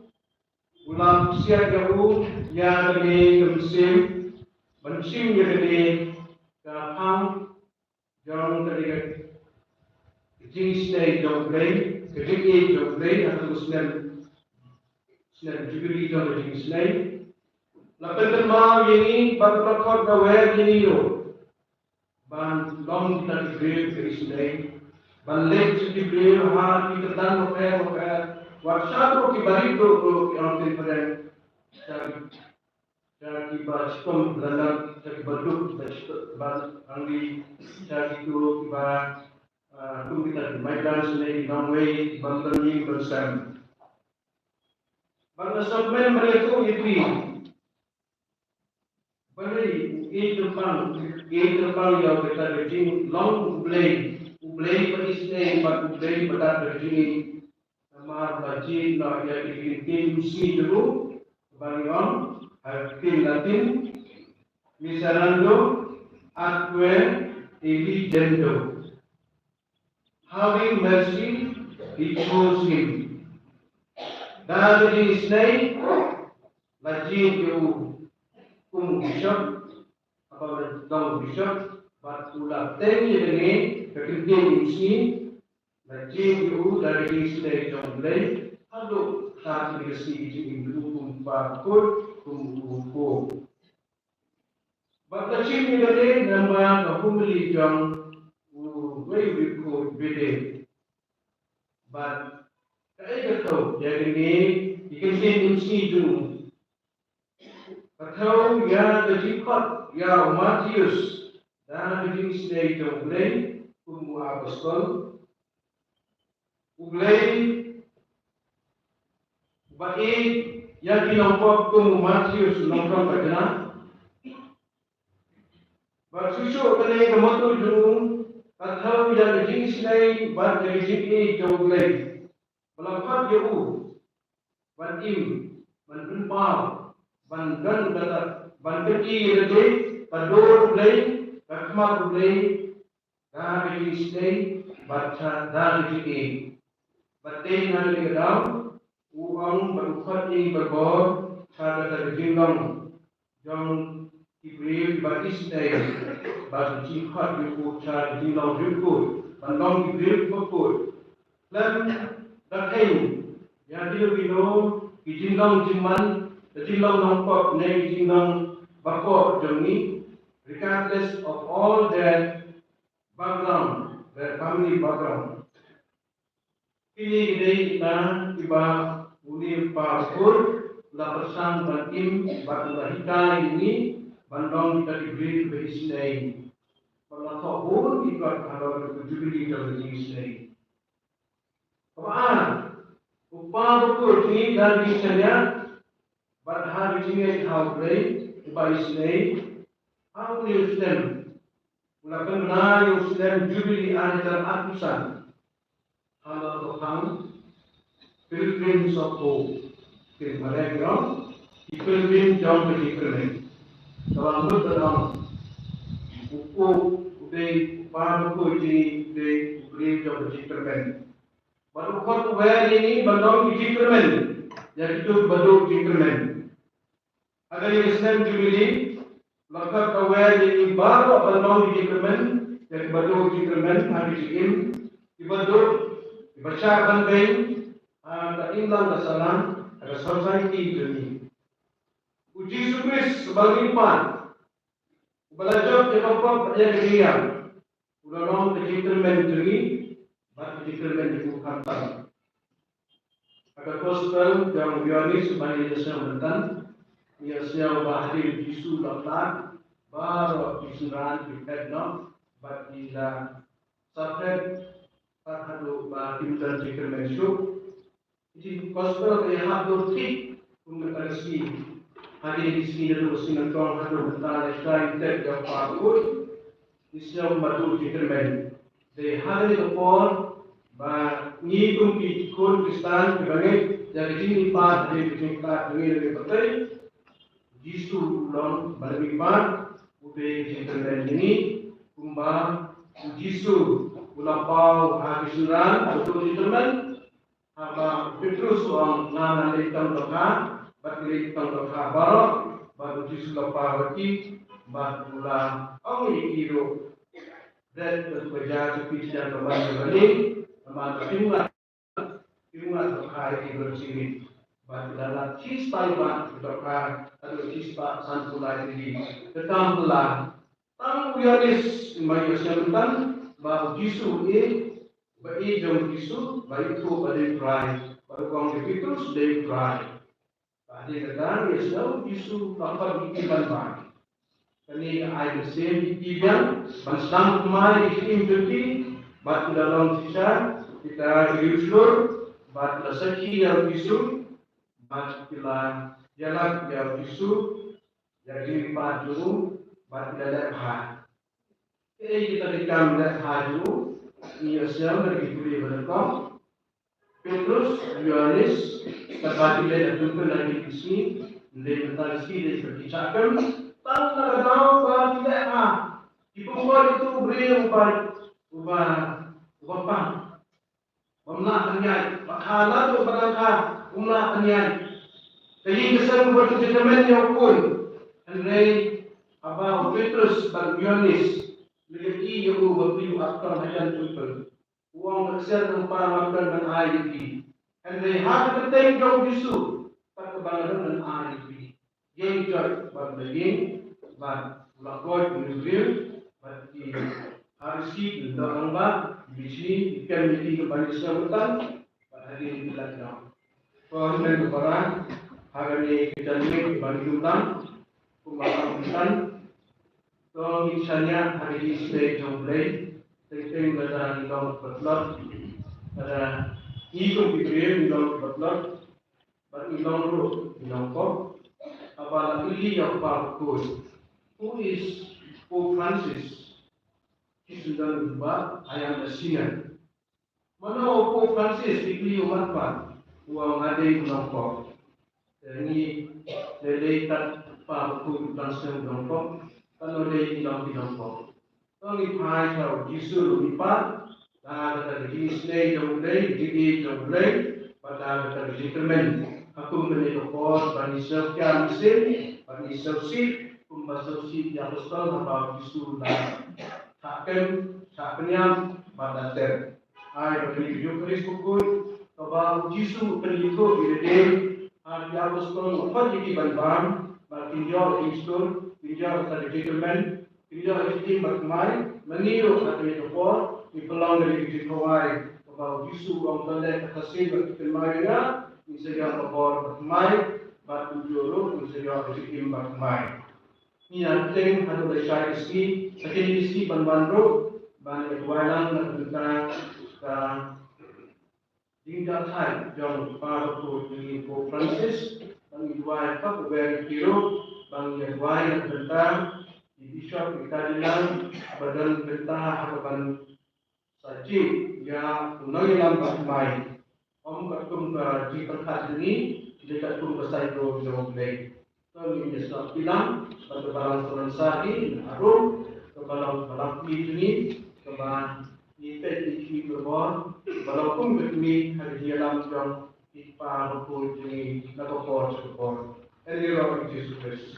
u la pynshai ïa u ïa kane ka mynsiem ban shim ïa kane ka phang jong kane ka jingisynei jong U Blei, ka jingïeit jong U Blei ha ka snem snem Jubilee jong ka jingisynei. La pynkynmaw ïa ngi bad la khot da wer ïa ngi ruh ban long kita ki briew ka isynei, ban leit sha ki briew ha ki kyrdan bapher bapher, wat sha ruh ki barit ruh, ruh ki ong pynpyrem sha ki, sha ki ba chitom bynrap, sha ki ba duk, ba chitom, ba angli, sha ki tu ki ba, ah, kum kita ki migrants ne, ki nongwei, ki ban don ïing don sem. Ban da sngewthuh ban ïathuh ïa phi. Balei u ïeit kyrpang, u ïeit kyrpang ïa kata ka jinglong U Blei, U Blei ba isynei bad U Blei ba dat ka jingïeit. Namar ba jied noh ïa ki ktien Mynsiem jong u, ba ngi ong ha ka ktien Latin, Miserando atque eligendo. Having mercy, he chose him. Da ka jingisynei la jied ïa u kum u bishop, haba u la dong u bishop, bad u la teng ïa kane ka ktien Mynsiem, la jied ïa u da ka jingisynei jong U Blei, haduh ba kane ka sngi ka jingim jong u kum u kpa bakhuid, kum u kpa. Bad ka chim ïa kane namar ka homily jong uwei u riewkhuid Bede. Bad kaei ka thew ïa kane ka ktien Mynsiem jong u? Ka thew ïa ka jingkhot ïa u Mathaios da ka jingisynei jong U Blei kum u apostol. U Blei uba ïeit ïa ki nongpop kum u Mathaios u nongkren ba kena. Bad shuh shuh kane ka motto jong u ka thew ïa ka jingisynei bad ïa ka jingïeit jong U Blei. Ba la khot ïa u ban im, ban pynpaw, ban don kata, ban pyni ïa lade ka dur U Blei, ka khmat U Blei, da ka jingisynei bad da ka jingïeit. Bad dei na kane ka daw u ong bad u khot ïa ngi baroh sha kata ka jinglong jong ki briew kiba isynei, bad u jingkhot ïa u sha ka jinglong riewkhuid ban long ki briew kiba khuid. Khlem da kheiñ ïa kino kino ki jinglong jingman, ki jinglong nongpop ne ki jinglong baroh jong ngi, regardless of all their background, their family background. Kine ki dei kita kiba une u kpa bakhuid u la pyrshang ban im bad u la hikai ïa ngi ban long kita ki briew kiba isynei. Ba la thoh bun ki kot halor ka Jubilee kaba isynei. Kaba ar, u kpa bakhuid jong ngi u dei uba shaniah bad ha ka jingngeit ha U Blei uba isynei. Ha une u snem u la pynbna ïa u snem Jubilee ar hajar arphew san. Halor ka phang Pilgrims of Hope. Ki Malay ki ong ki pilgrim jong ka jingkyrmen. Kaba mut ban ong u Pope u dei u kpa bakhuid jong ngi, u dei u briew jong ka jingkyrmen. Bad u khot u wer ïa ngi ban long ki jingkyrmen ïa kito kiba duh jingkyrmen. Ha kane ka snem Jubilee, la khot ka wer ïa ngi baroh ban long ki jingkyrmen ïa kiba duh jingkyrmen ha ka jingim, kiba duh, kiba shah ban beiñ ha ka imlang ka sahlang, ha ka society jong ngi. U Jisu Khrist uba la mihpat, uba la jop ïa ka pop bad ïa ka jingïap, u la long ka jingkyrmen jong ngi bad ka jingkyrmen jong u khamtam. Ha ka Gospel jong u Ïoannis ba ngi ïa sngewthuh mynta, ngi ïa sngewthuh ba hadien u Jisu u la khlad, baroh ki synran ki phet noh bad ki la saphriang haduh ba kim don jingkyrmen shuh. Ki Gospel ki hap dur thik kum ka sngi. Hadien ki sngi naduh ka sngi nyngkong haduh mynta la shai ïa u kpa bakhuid. Ngi sngew ba dur jingkyrmen. Dei ha kane ka por ba ngi kum ki khun Khristan kiba ngeit ïa ka jingmihpat hadien ka jingkhlad jong ngi na ka pyrthei. U Jisu u long ba la mihpat, u dei ka jingkyrmen jong ngi, kumba u Jisu u la paw ha ki synran ba duh jingkyrmen. Haba u Petrus u ong, nga ngan leit tang dohkha, bad ki leit tang dohkha baroh, bad u Jisu u la paw ha ki, bad u la ong ïa ki ruh, bret bad u ba jia jong phi sha ïing, namar ba phi mut, phi mut dohkha ïa ki baroh shi miet. Bad ki la lap shispah ïa u bah, ki dohkha haduh shispah sanphew lai tylli. Te kam pynlah. Tang u Ïoannis, ma ïohsngew mynta ba u Jisu u ïeit, ba ïeit jong u Jisu, ba ïathuh ba dei u Trai, ba u ong ïa u Petrus dei u Trai. Bad hadien kata ngi ïohsngew u Jisu u la khot ïa ki ban wan. Kane ka ai mynsiem ïa ki biang ban sdang thymmai ïa ki jingim jong ki, bad ki la long shisha kita ki riewshlur, bad ki la sakhi ïa u Jisu, bad ki la ïalap ïa u Jisu, ïa ki jingpynpaw jong u, bad ki la leh bha. Kaei kita ki kam leh bha jong u? Ngi ïohsngew na ki pule ba nyngkong. Petrus, Ïoannis, katba ki leit ha temple ha kine ki sngi, ym dei mynta ki sngi dei ba ki shah kem, tang na ka daw ba ki leh bha. Ki pynkoit ïa uto u briew uba, uba, uba pang. Bym lah ban ïaid, bad ha la u ba dang kha, um lah ban ïaid. Ka ïing ka sem kaba ju tymmen ïa u khun. Hynrei haba u Petrus bad u Ïoannis, leit ïa u ba phi u ap ton hajan temple. U ong ba ksiar nangpa nga don ban ai ïa phi. Hynrei ha ka kyrteng jong u Jisu, pat kaba nga don ban ai ïa phi. Ïeng jot bad la ïeng bad u la koit u briew bad ki Pharisi ki dang rangbah ki bishni ki kem ïa ki ban ïasnoh bad hadien ki la kynnoh. Ko hynmen ko para, ha kane ka janmiet ban ïa u lang kumba ka mynta. To ngin shaniah ha ka jingsnei jong U Blei, teng teng lada ngi long kiba tlot, lada ngi kum ki briew ngi long kiba tlot, bad ngi long ruh ngi long pop. Haba la kylli ïa u Kpa Bakhuid, "Who is Pope Francis?" Ki sngewthuh ba, "I am a sinner." Mano u Pope Francis? Ki kylli u mat mat. U ong, "Nga dei u nongpop." Te ngi, te dei kat Kpa Bakhuid u dang sngewthuh u nongpop. Katno dei ngi long ki nongpop. To ngi phai sha u Jisu u Mipa, da kata ka jingisnei jong U Blei, ka jingïeit jong U Blei, bad da kata ka jingkyrmen. Ha kum kane ka por, ban ïa sngewthuh mynsiem, ban ïa sngewsih, kumba sngewsih ki apostol haba u Jisu u la shah kem, shah pynïap, bad la tep. Ai ba kane ka Eukharist bakhuid, kaba u Jisu u pynïathuh ïa lade, ha ki apostol u khot ïa ki ban bam, ba kin ïoh ka jingshlur, kin ïoh ka jingkyrmen, kin ïoh ka jingim bad thymmai, ma ngi ruh ha kane ka por, ngi pynlong ïa ka jingkhawai, kaba u Jisu u ong to leh kata shisien bad phi kynmaw ïa nga, ngin sa ïoh ka bor bad thymmai, bad kumjuh ruh ngin sa ïoh ka jingim bad thymmai. Ngi ïa pyrshang haduh lashai ka sngi, sa kine ki sngi ban wan ruh, ban ïa duwai lang na ka bynta ka jingjahthait jong u Kpa Bakhuid jong ngi u Pope Francis, ban ïa duwai pat uwei uwei ruh, ban ïa duwai na ka bynta ki bishop, ki cardinal, ba don bynta ha kaban sa jied ïa u nongïalam bathymmai. Ym katkum ka jingpyrkhat jong ngi, hynrei katkum ka saiñdur jong U Blei. To ngin ïa snoh kti lang bad ka balang Francis, ki harum, ka balang, balang kmie jong ngi, kaba ngi peit ïa ki kmie ki bor, ka balang kum ka kmie ha ka jingïalam jong ki kpa bakhuid jong ngi na ka por sha ka por. Ha ka kyrteng u Jisu Khrist.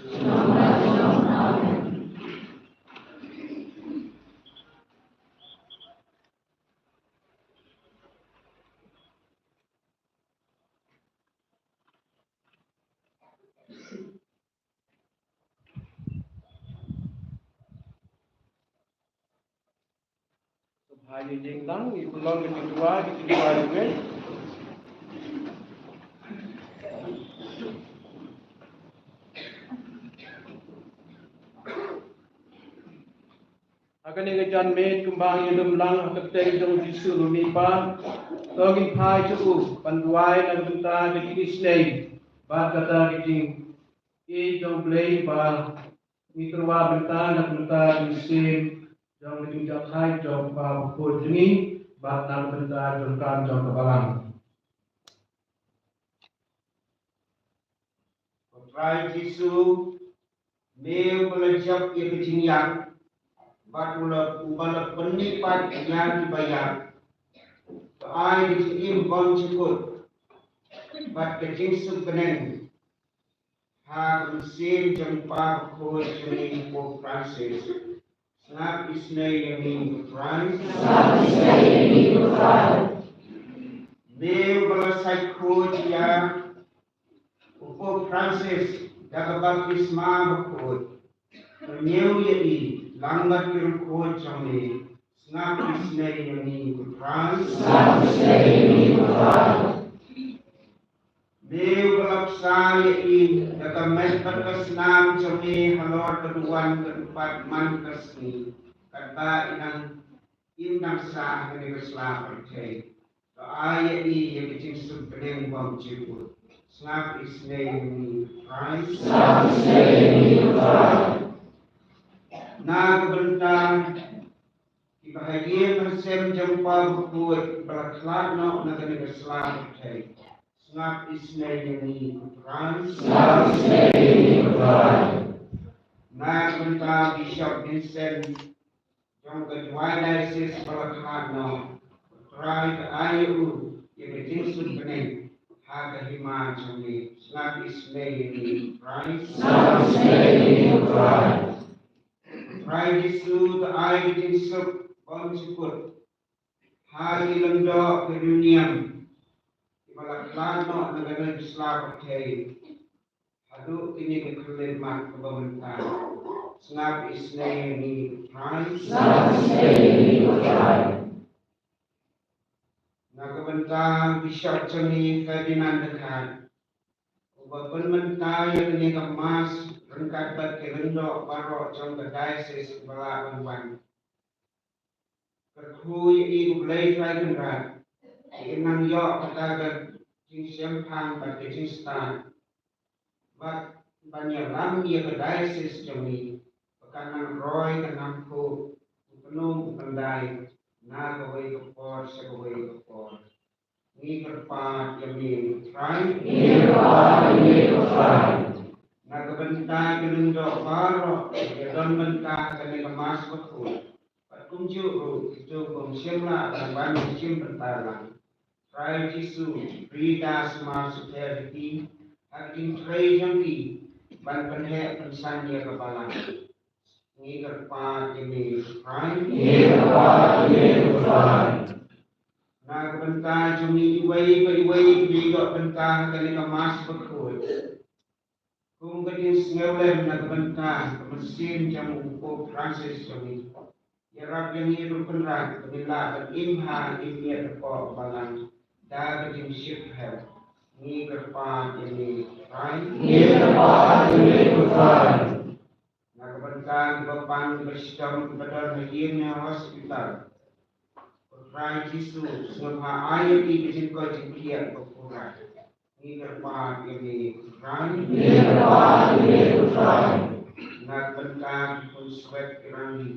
Sngewbha ïa ïeng lang, ïa pynlong ka jingduwai, ka jingduwai ïa ngi. Ha kane ka janmiet kumba ngi ïalum lang ha ka kyrteng jong u Jisu u Nongpynim, to ngin phai sha u ban duwai na ka bynta ka jingisynei bad kata ka jingïeit jong U Blei ba ngi tyrwa bynta na ka bynta ka mynsiem jong ka jingjahthait jong u kpa bakhuid jong ngi bad na ka bynta jong ka kam jong ka balang. Ko Trai Jisu, me uba la jop ïa ka jingïap bad uba la, uba la pynmihpat ïa kiba ïap, to ai ka jingim bymjukut bad ka jingsuk bneng ha ka mynsiem jong u kpa bakhuid jong ngi u Pope Francis. Sngap isynei ïa ngi ko Trai. Sngap isynei ïa ngi ko Trai. Me uba la sait khuid ïa Pope Francis da ka baptisma bakhuid. Pynïew ïa i lang bad ki riewkhuid jong me. Sngap isynei ïa ngi ko Trai. Sngap isynei ïa ngi ko Trai. Me uba la bsa ïa i da ka met bad ka snam jong me halor ka duwan ka dupat man ka sngi, katba i nang im nang sah ha kane ka sla pyrthei. To ai ïa i ïa ka jingsuk bneng bymjukut. Sngap isynei ïa ngi ko Trai. Sngap isynei ïa ngi ko Trai. Na ka bynta kiba ha ïing ha sem jong u Kpa bakhuid ba la khlad noh na kane ka sla pyrthei. Sngap isynei ïa ngi ko Trai. Sngap isynei ïa ngi ko Trai. Na ka bynta Bishop Vincent jong ka Jowai Diocese ba la khlad noh. Trai to ai ïa u ïa ka jingsuk bneng ha ka hima jong me. Sngap isynei ïa ngi ko Trai. Sngap isynei ïa ngi ko Trai. Trai Jisu to ai ka jingsuk bymjukut ha ki lyngdoh ki riewniam kiba la khlad noh na kane ka sla pyrthei. Haduh kine ki khyllipmat kiba mynta. Sngap isynei ïa ngi ko Trai. Sngap isynei ïa ngi ko Trai. Na ka bynta Bishop jong ngi Ferdinand Dkhar, uba pynmynta ïa kane ka Mass ryngkat bad ki lyngdoh baroh jong ka Diocese ba la wan wan. Kyrkhu ïa i ko Blei Trai Kynrad, i nang ïoh kata ka jingshemphang bad ka jingstad. Bad ban ïalam ïa ka Diocese jong i ba kan nang roi kan nang khuh, u pynum u pyndai na kawei ka por sha kawei ka por. Ngi kyrpad ïa me ko Trai. Ngi kyrpad ïa me ko Trai. Na ka bynta ki lyngdoh baroh kiba don bynta ha kane ka Mass bakhuid, bad kumjuh ruh kito kiba ym shym lah ban wan shim bynta lang. Trai Jisu, plie da sumar sukher ïa ki ha ka jingtrei jong ki ban pynheh pynsan ïa ka balang. Ngi kyrpad ïa me ko Trai. Ngi kyrpad ïa me ko Trai. Na ka bynta jong ngi iwei pa iwei kiba ïaid bynta ha kane ka Mass bakhuid, kum ka jingsngewlem na ka bynta ka mynsiem jong u Pope Francis jong ngi, ïarap ïa ngi ruh Kynrad ba ngin lah ban im ha im miet hapoh balang da ka jingsheptieng. Ngi kyrpad ïa me ko Trai. Ngi kyrpad ïa me ko Trai. Na ka bynta kiba pang kiba shitom kiba don ha ïing ne ha hospital, ko Trai Jisu, sngewbha ai ïa ki ka jingkoit jingkhiah ba pura. Ngi kyrpad ïa me ko Trai. Ngi kyrpad ïa me ko Trai. Na ka bynta ki khun swet ki rangli,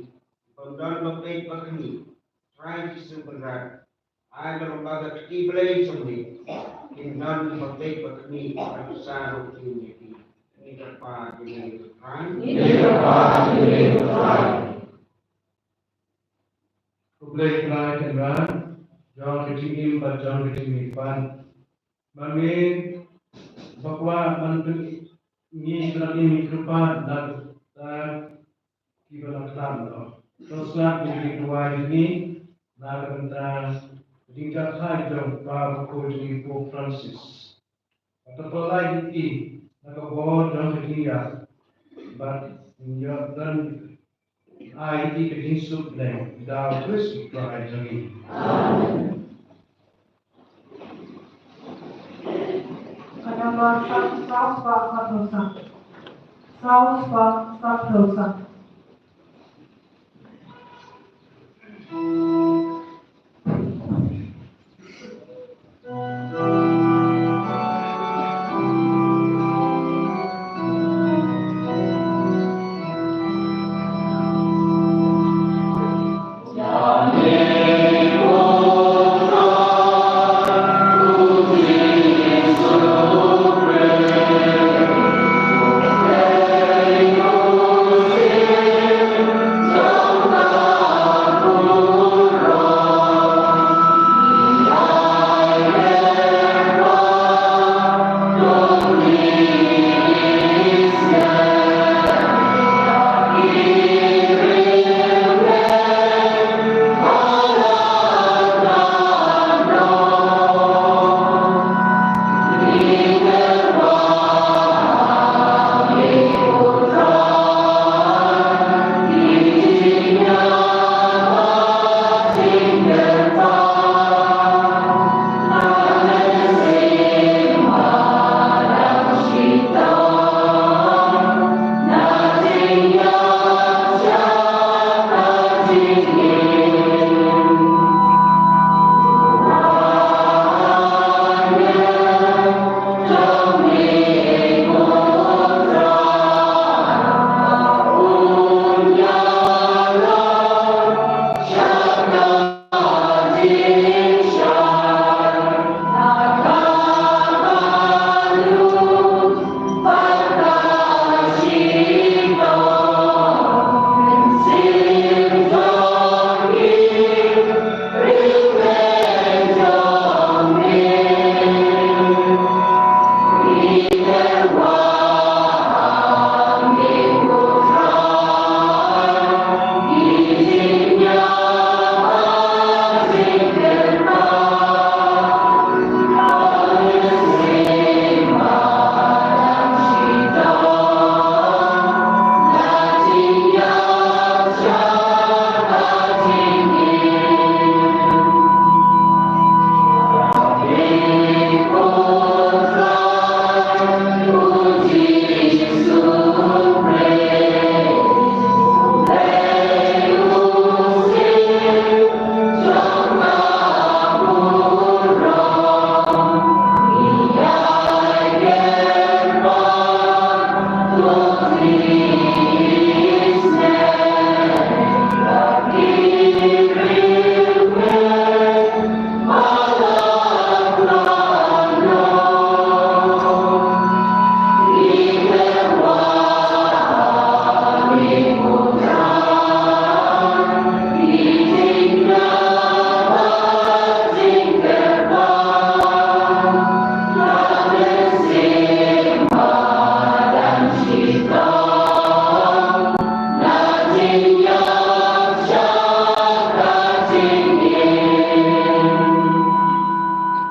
kiba ym don ba peit ba khmih, Trai Jisu Kynrad, ai ba lyngba ka kti Blei jong me kin don ba peit ba khmih, bad sa ruh kin ïa ki. Ngi kyrpad ïa me ko Trai. Ngi kyrpad ïa me ko Trai. Ko Blei Trai Kynrad jong ka jingim bad jong ka jingmihpat, ma me ba kwah ban pyni ngi ka jingkyrpad na ka bynta kiba la khlad noh. To sngap ïa ka jingduwai jong ngi na ka bynta ka jingkyrkhu jong u Kpa bakhuid jong ngi Pope Francis. Bad to pyllait ïa i na ka bor jong ka jingïap, bad ngin ïoh don ai ïa i ka jingsuk bneng da u Khrist u Trai jong ngi. Amen. Ka nambar saw, saw spah saphew saw. Saw spah saphew saw.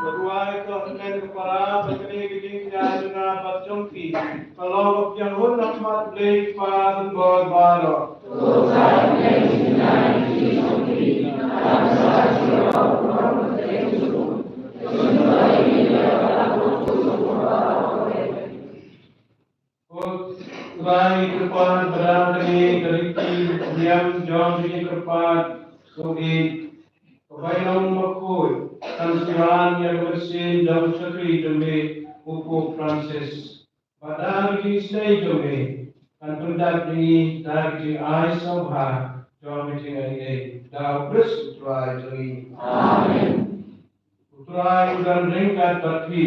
Ka duwai ka hynmen ka para, ba kane ka jingïaid jong nga bad jong phi ka long ka pdiang hun ha khmat U Blei Kpa Trai baroh. Ko Trai kyrpad ba da kane ka riti niam jong kane ka kyrpad, ko ïeit, ka bai long bakhuid, kan synran ïa ka mynsiem jong u shakri jong me u Pope Francis. Bad da ka jingïasyrdoh jong me kan pyndap ïa ngi da ka jingai sngewbha jong ka jingaiei. Da U Khrist U Trai jong ngi. Amen. U Trai u don ryngkat bad phi.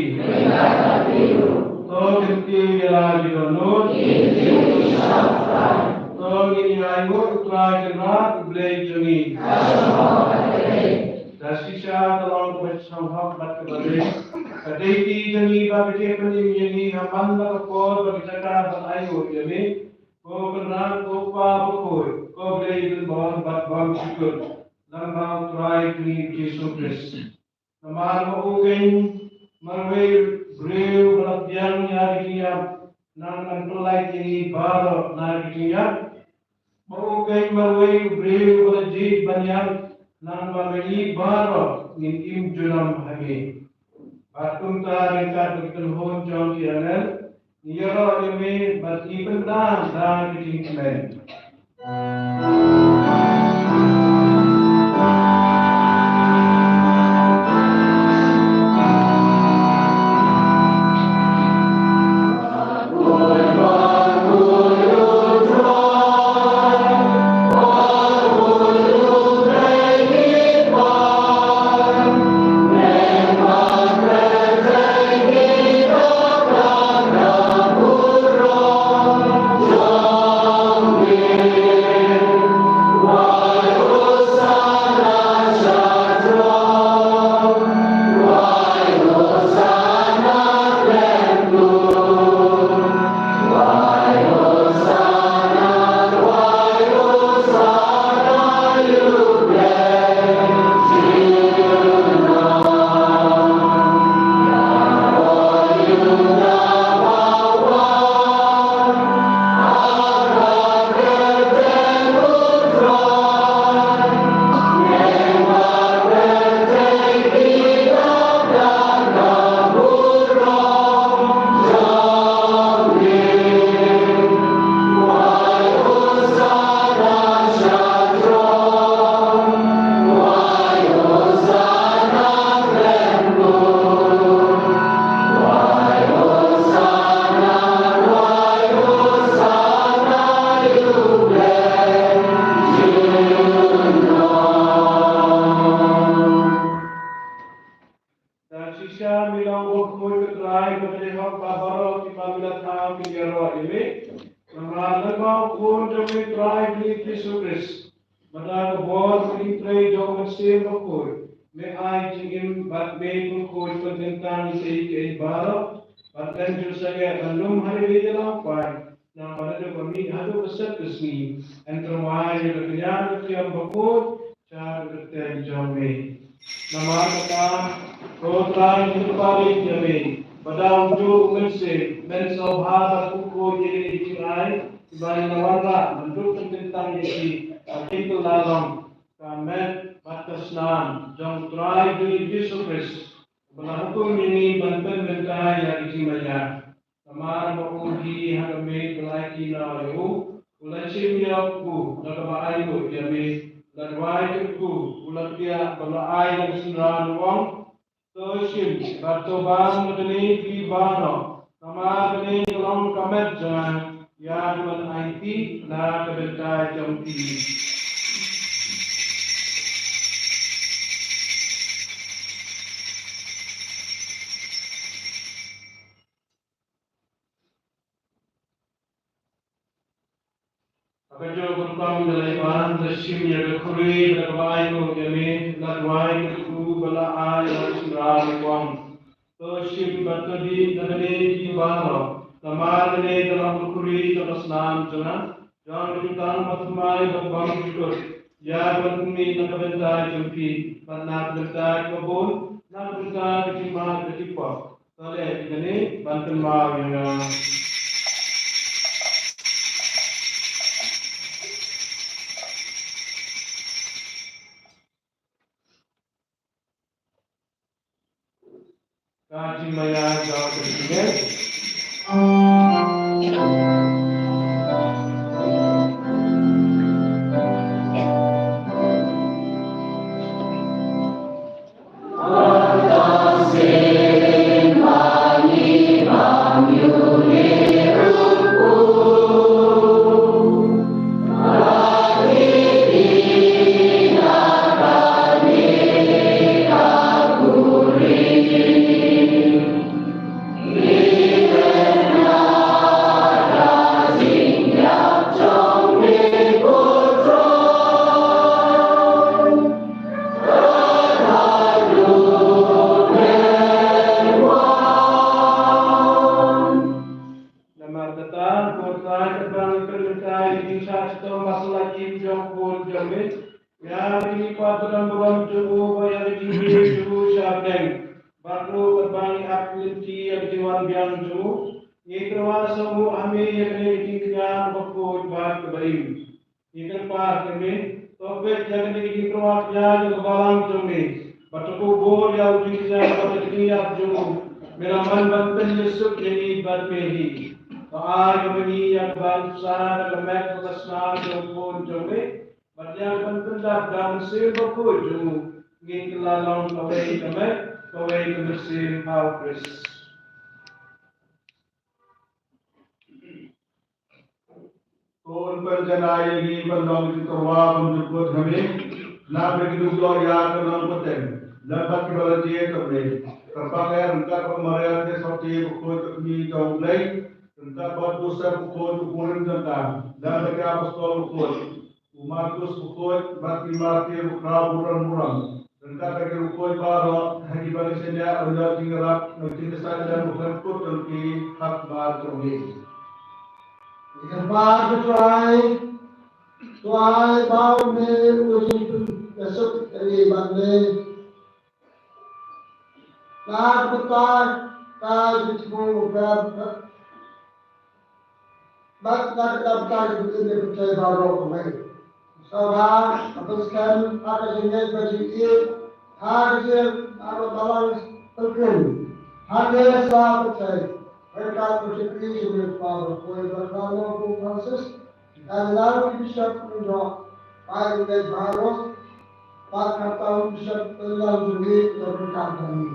To ngin kyntiew ïa la ki dohnud. To ngin ïa ainguh ïa U Trai Kynrad U Blei jong ngi. Da shisha ka long kaba sngewhok bad kaba rit, ka dei ka jong ngi ba ka jingpynim ïa ngi ha man la ka por bad ka jaka ban ainguh ïa me, ko Kynrad, ko Kpa bakhuid, ko Blei jong bad bymjukut, lyngba U Trai jong ngi U Jisu Khrist. Namar ba u kein marwei u briew ba la pdiang ïa ka jingïap, nang ban pyllait ïa ngi baroh na ka jingïap. Ba u kein marwei u briew ba la jied ban ïap, nang ba ma ngi baroh ngin im junom ha me. Bad kumta ryngkat bad ka kynhun jong ki angel, ngi ïaroh ïa me bad ngi pyndap da ka jingkmen. Mynsiem Bakhuid, me ai jingim bad me pynkhuid pynkyntang ïa kiei kiei baroh, bad kan ju sangeh ban lum ha ri ïalangwai, naba naduh ba mih haduh ka set ka sngi. Hynrei ïa ka kñia ka khiam bakhuid sha ka kyrteng jong me. Namar kata, ko Trai, ngi kyrpad ïa me, ba da u Mynsiem men sngewbha ban pynkhuid ïa kine ki jingai kiba ngi la wanrah, ban dup pynkyntang ïa ki ha ki kylla long ka met bad ka snam jong u Trai jong ngi Jisu Khrist, uba la hukum ïa ngi ban pynbynta ïa ki jingmaïa. Namar ba u hi ha ka miet ba la aiti na u ïa u, u la shim ïa u kpu na kaba ainguh ïa me, u la duwai ïa u kpu, u la kdiah bad u la ai ïa ka synran, u ong: To shim bad to bam na kane phi baroh, namar kane ka long ka met jong nga, ïa kaban aiti na ka bynta jong phi. Ha kajuh ka rukom da la ïoh ban da shim ïa ka khuri da kaba ainguh ïa me, la duwai ïa u kpu bad la ai ïa ka synran, u ong: To shim bad to dih na kane phi baroh, namar kane ka long ka khuri jong ka snam jong nga, jong ka jutang bathymmai bad bymjukut, ïa kaban pynmih na ka bynta jong phi bad na ka bynta kiba bun, na ka bynta ka jingmut ka jingpop. To leh ïa kane ban kynmaw ïa nga. Ka jingmaïa jong ka jingngeit. Namar kata, ko Trai, katba ngi pynmynta ïa ka jingshah shitom ba la im jong u Khun jong me, ïa ka jingkwah ba don burom jong u, bad ïa ka jingkyrkhu jong u sha bneng, bad ruh katba ngi ap lynti ïa ka jingwan biang jong u, ngi kyrpad, sngewbha ïa me ïa kane ka jingkñia kaba khuid bad kaba im. Ngi kyrpad ïa me, to peit ïa kane ka jingkyrpad ïa ka balang jong me, bad to kubur ïa u jingkñia bad ka jingïap jong u. Me la mon ban pynïasuk ïa ngi bad me hi. To ai ïa me ngi ïa ka ban pynsah da ka met bad ka snam jong u Khun jong me, bad ïa ka ban pyndap da u Mynsiem Bakhuid jong u. Ngin kylla long kawei ka met, kawei ka mynsiem ha u Khrist. To un pynjanai ïa ngi ban long ki tyrwa bymjukut ha me, na ka jingduh ïa ka nongpynteng lem bad kiba la jied ha me. Kyrpang eh ryngkat bad Maria Theisotti bakhuid ka kmie jong U Blei, ryngkat bad Joseph bakhuid u kurim jong ka, lem bad ki apostol bakhuid, u Markus bakhuid bad ki martir bakhraw burom burom, ryngkat bad ki bakhuid baroh ha kiba ngi shaniah ban ïoh jingïarap na ka jingkyrshan ïa u khlem kut jong ki khatmar jong ngi. Ïa ka bar ka Trai, Trai ba u me u jingpynïasuk ïa ngi bad me. Na ka bynta ka jingthmu u Blei, bad na ka bynta ka jingim ïa pyrthei baroh kawei. Sngewbha ka pynskhem ha ka jingngeit bad jingïeit ha ka jingim ha ka balang pyrkhat. Hangne sa pyrthei ryngkat u Kynrad jong ngi u Kpa bakhuid bad Kpa Nongpynim Francis. Ka nang ki bishop mynta, pai mynta baroh, pat kata u bishop Tynlang jong ngi, ïa ka kam jong ngi.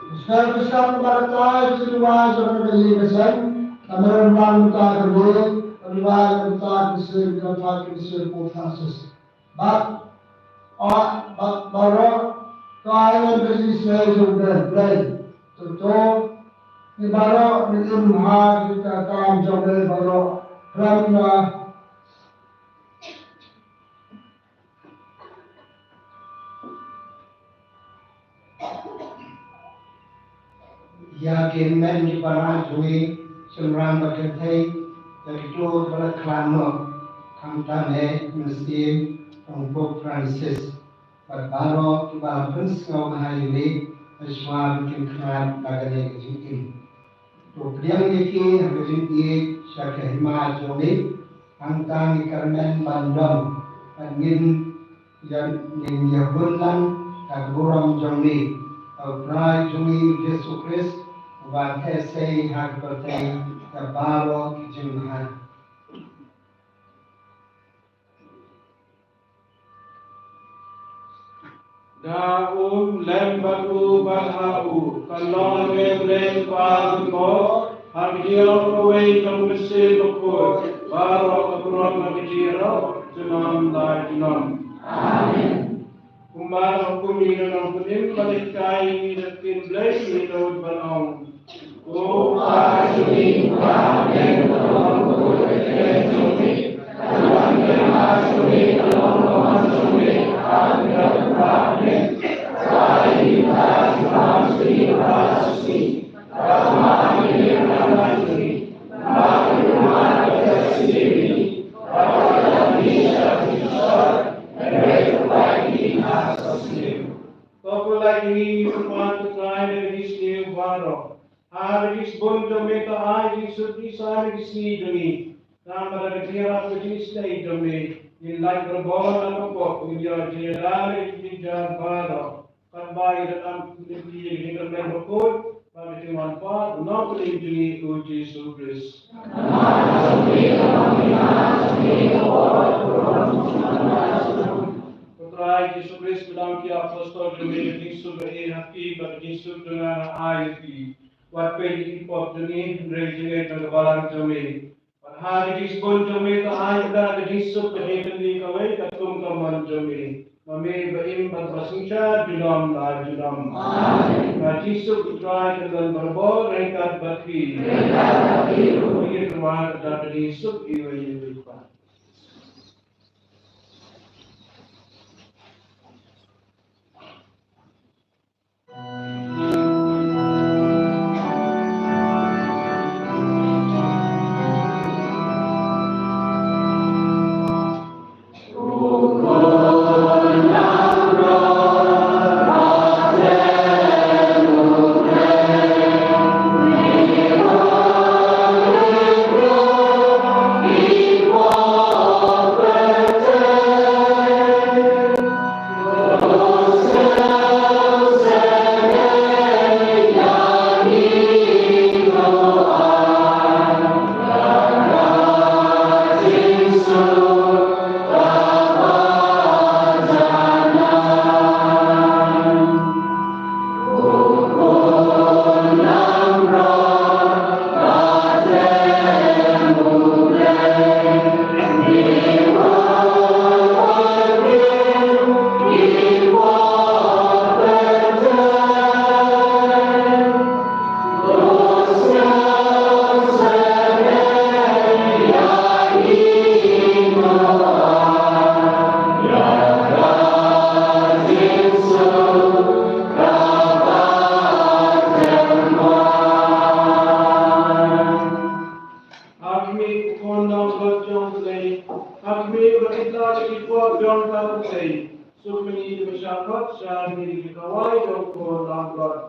Bishop, bishop, ba ka tai, bishop wa jong ka ngi ka seng, ka meren bang mynta ka ngi, ka ngi wa mynta ka seng, ka pat ka seng Pope Francis. Bad, ah, bad baroh, ka ai ka jingshai jong ka Blei. To, to, ngi baroh, ngi im ha, ka kam jong ngi baroh. Khlem na. Ïa ki hynmen ki para jong ngi, shynrang bad kynthei, ïa kito kiba la khlad noh, khamtam eh mynsiem jong u Pope Francis, bad baroh kiba la pynsngewbha ïa ngi, hashwa ba kin khlad na kane ka jingim. To pdiang ïa ki ha ka jingïeit sha ka hima jong ngi, hangta ngi kyrmen ban don, bad ngin ïa, ngin ïa hun lang ka burom jong ngi ha u Trai jong ngi Jisu Khrist, uba theh sei ha ka pyrthei da baroh ki jingbha. Da u, lem bad u, bad ha u, kan long ha me u Blei Kpa jong ngi, ha ka jingïarap kawei jong u Mynsiem Bakhuid, baroh ka burom bad ka jingïarap, junom la junom. Amen. Kumba la hukum ïa ngi u Nongpynim, bad ïa ka ngi da ktien Blei ngi da wad ban ong. To pynlait ïa ngi, ko Kpa, ko Trai, na ka jingsniew baroh. Ha ka jingsbun jong me to ai jingsuk jingïasaid na ka sngi jong ngi. Namar da ka jingïarap ka jingisynei jong me, ngin lait barabor na ka pop, ngin ïoh jingïada na ka jingjynjar baroh. Katba ngi donkam lynti ïa ka jingkyrmen bakhuid bad ka jingwan pat u Nongpynim jong ngi u Jisu Khrist. Ko Trai Jisu Khrist, ba don ki apostol jong me, ka jingsuk ba ïeit ha ki bad ka jingsuk jong nga nga ai ïa ki. Wat peit ïa ki pop jong ngi, hynrei jingngeit na ka balang jong me. Bad ha ka jingsbun jong me to ai ïa ka jingsuk ka jingkyrmen kawei katkum ka mon jong me. Ma me ba im bad ba synshar junom la junom. Amen. Ka jingsuk U Trai kan don barabor ryngkat bad phi. Ryngkat bad phi ruh. Ïa ka jingsuk iwei ïa iwei. Ha khmih u khun langbrot jong U Blei, ha khmih u ba ithuh ïa ki pop jong ka U Blei. Suk ma ngi kiba shah khot, shah ma ngi ki kawei jong u khun langbrot.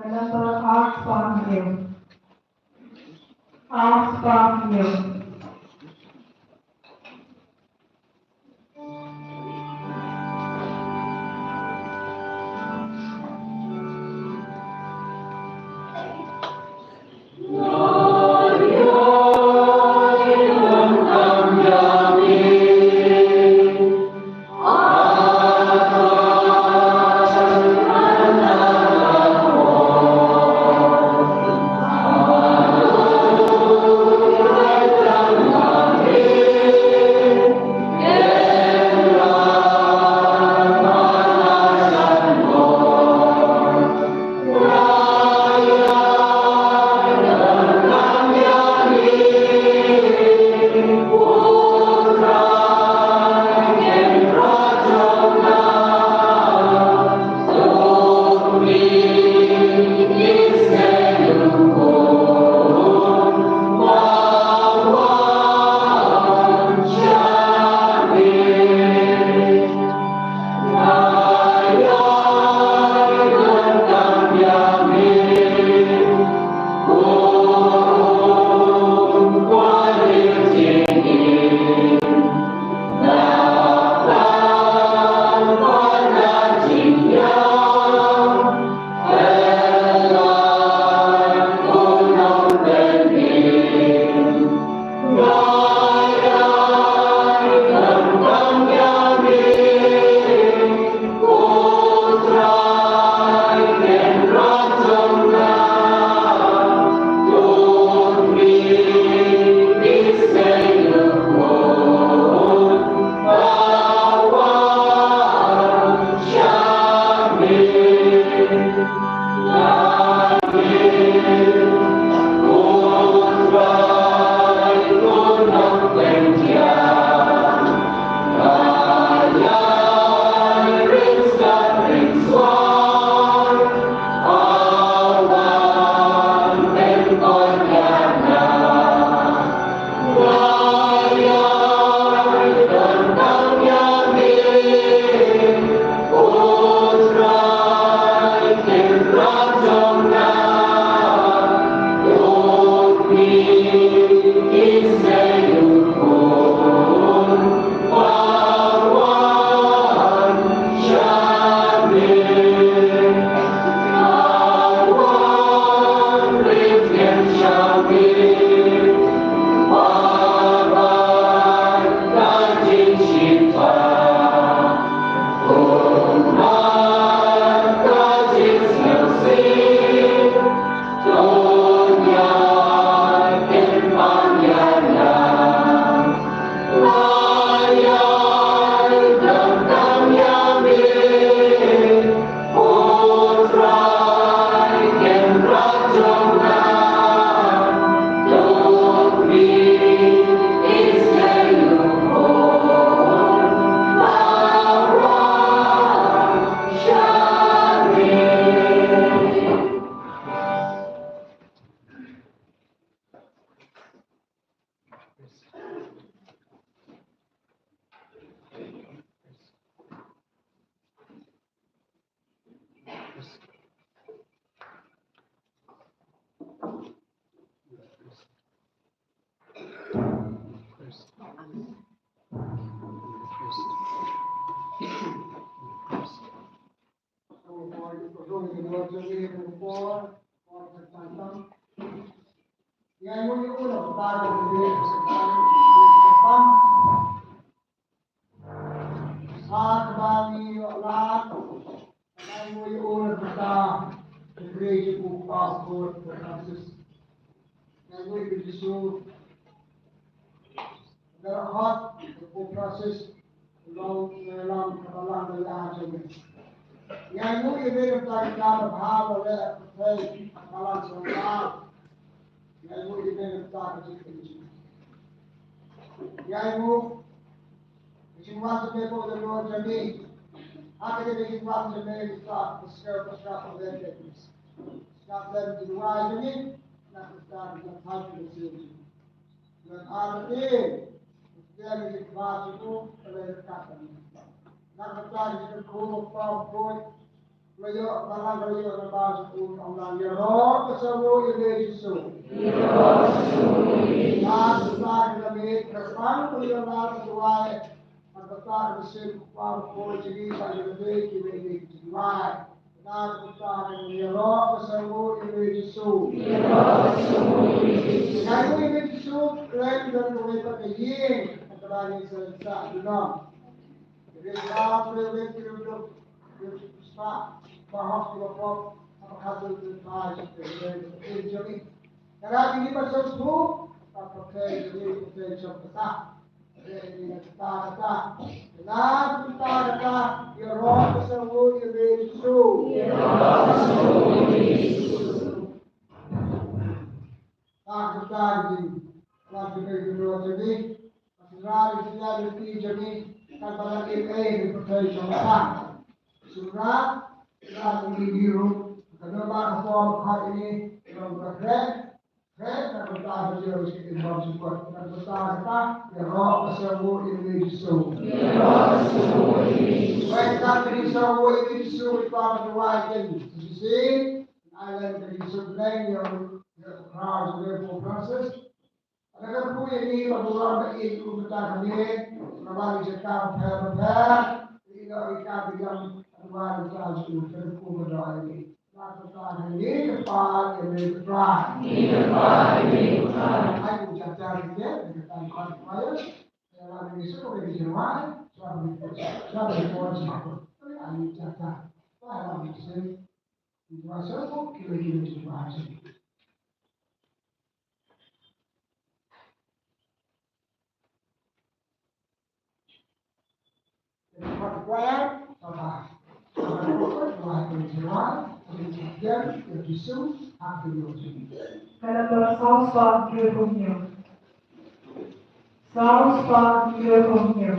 Ka number ar spah hynñiew. Ar spah hynñiew. Lord, to me, to the poor, for the phantom. Ngai ngu ïa u na ka bynta ka bynta ha kaba ngi ïoh lad. Ngai ngu ïa u na ka bynta ka bynta u Pastor Francis. Ngai ngu ïa u Jisu. Darkhot u Francis long ngi long ka balang da la jong ngi. Ngai ngu ïa me na ka bynta ka bha ba le ka pyrthei ka balang sha ka. Ngai ngu ïa me na ka bynta ka jingkyrkhu. Ngai ngu ka jingwan jong me ko da lo jong ngi. Ha ka jingwan jong me ka bynta ka skhem ka skhem ka le ka skhem ka jingwan jong ngi na ka bynta ka jingwan jong ngi. Ngan arti, usia ni ba chuku, kala kat ni. Nak kata ni ko ko ko. Layo bala layo na ba chuku, kong lang ya ro, kesawu ini Yesu. Nak kata ni kami, kesang ko ya la tuai. Nak kata ni sin ko ko, jadi tak ada lagi, kita ini tuai. Ngan kata ngan ïaroh ka sangwut ïa u Jisu. Ïaroh ka sangwut ïa u Jisu. Ngan ïaroh ïa u Jisu, kren don kawei pat ka ïing, kata ba ngi sa sa junom. Ri ba pre ri ki rujuk, ri ba ba hok ki ba pop, apa kata tu pa ji ke ri ri jong ngi. Kara ngi ba sa su, apa ke ri ke jong kata. Kren na ka bynta ka jingïaroh ka sngewbha ïa u Jisu. Ïaroh ka sngewbha ïa u Jisu. Wen ka jingïaroh ïa u Jisu, ïa ka jingïaroh ïa u Jisu, ïa ka jingïaroh ïa u Jisu. Ada ka pui ini ba buran ba in ku mata kami, ba ba ni jaka ba pher ba pher, ina ika bidang ba ni ta ju ter ku ba da ini. Na ka ta ni ni ka pa ni ni ka pa. Ni ka pa ni ni ka pa. Ai ku jaka ni ke, ni ka ta ni ka pa ya. Ya la ni su ko ni jawai, sa ni ko, sa ni ko sa ko. Ai jaka. Ba la ni se. Ni wa sa ko ki ni ki ni jawai. Ka number saw spah hynñiew phew hynñiew. Saw spah hynñiew phew hynñiew.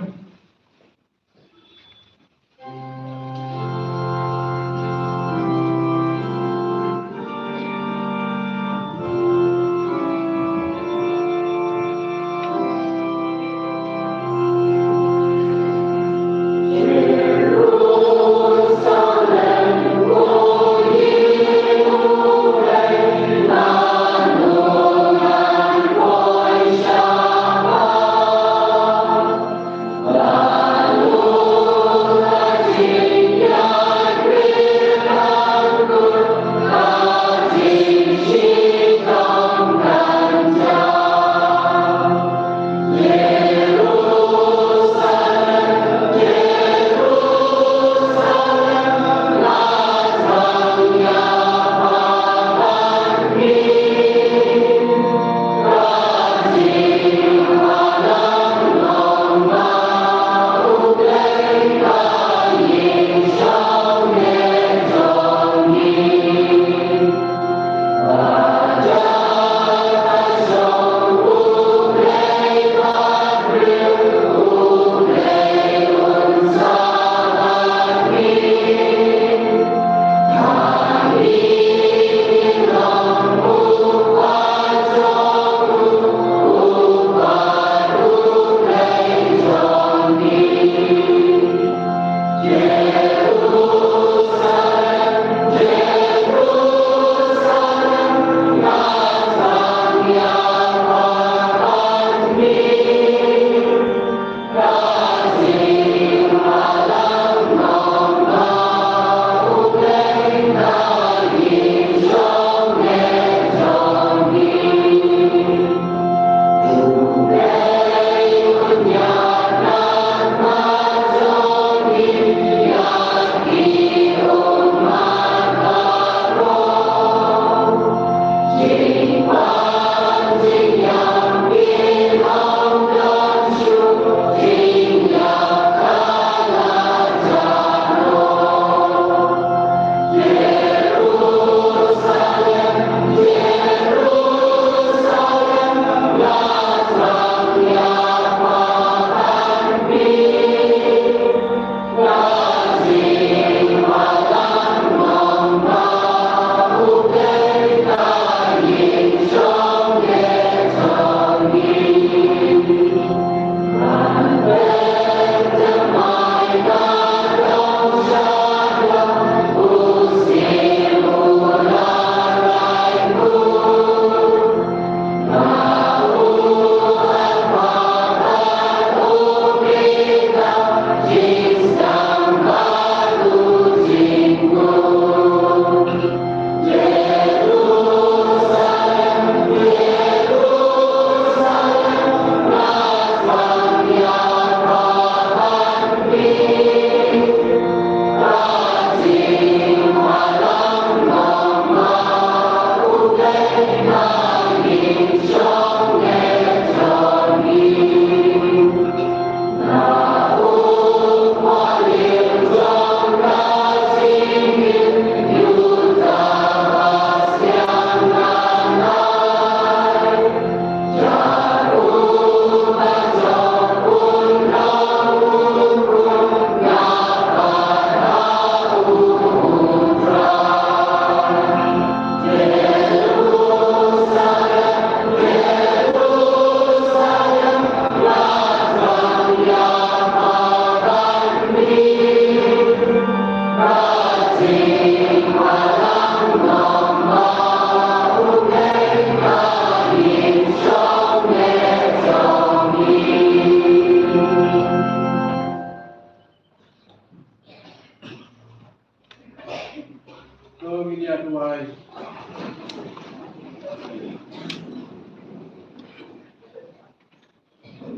ïa duwai.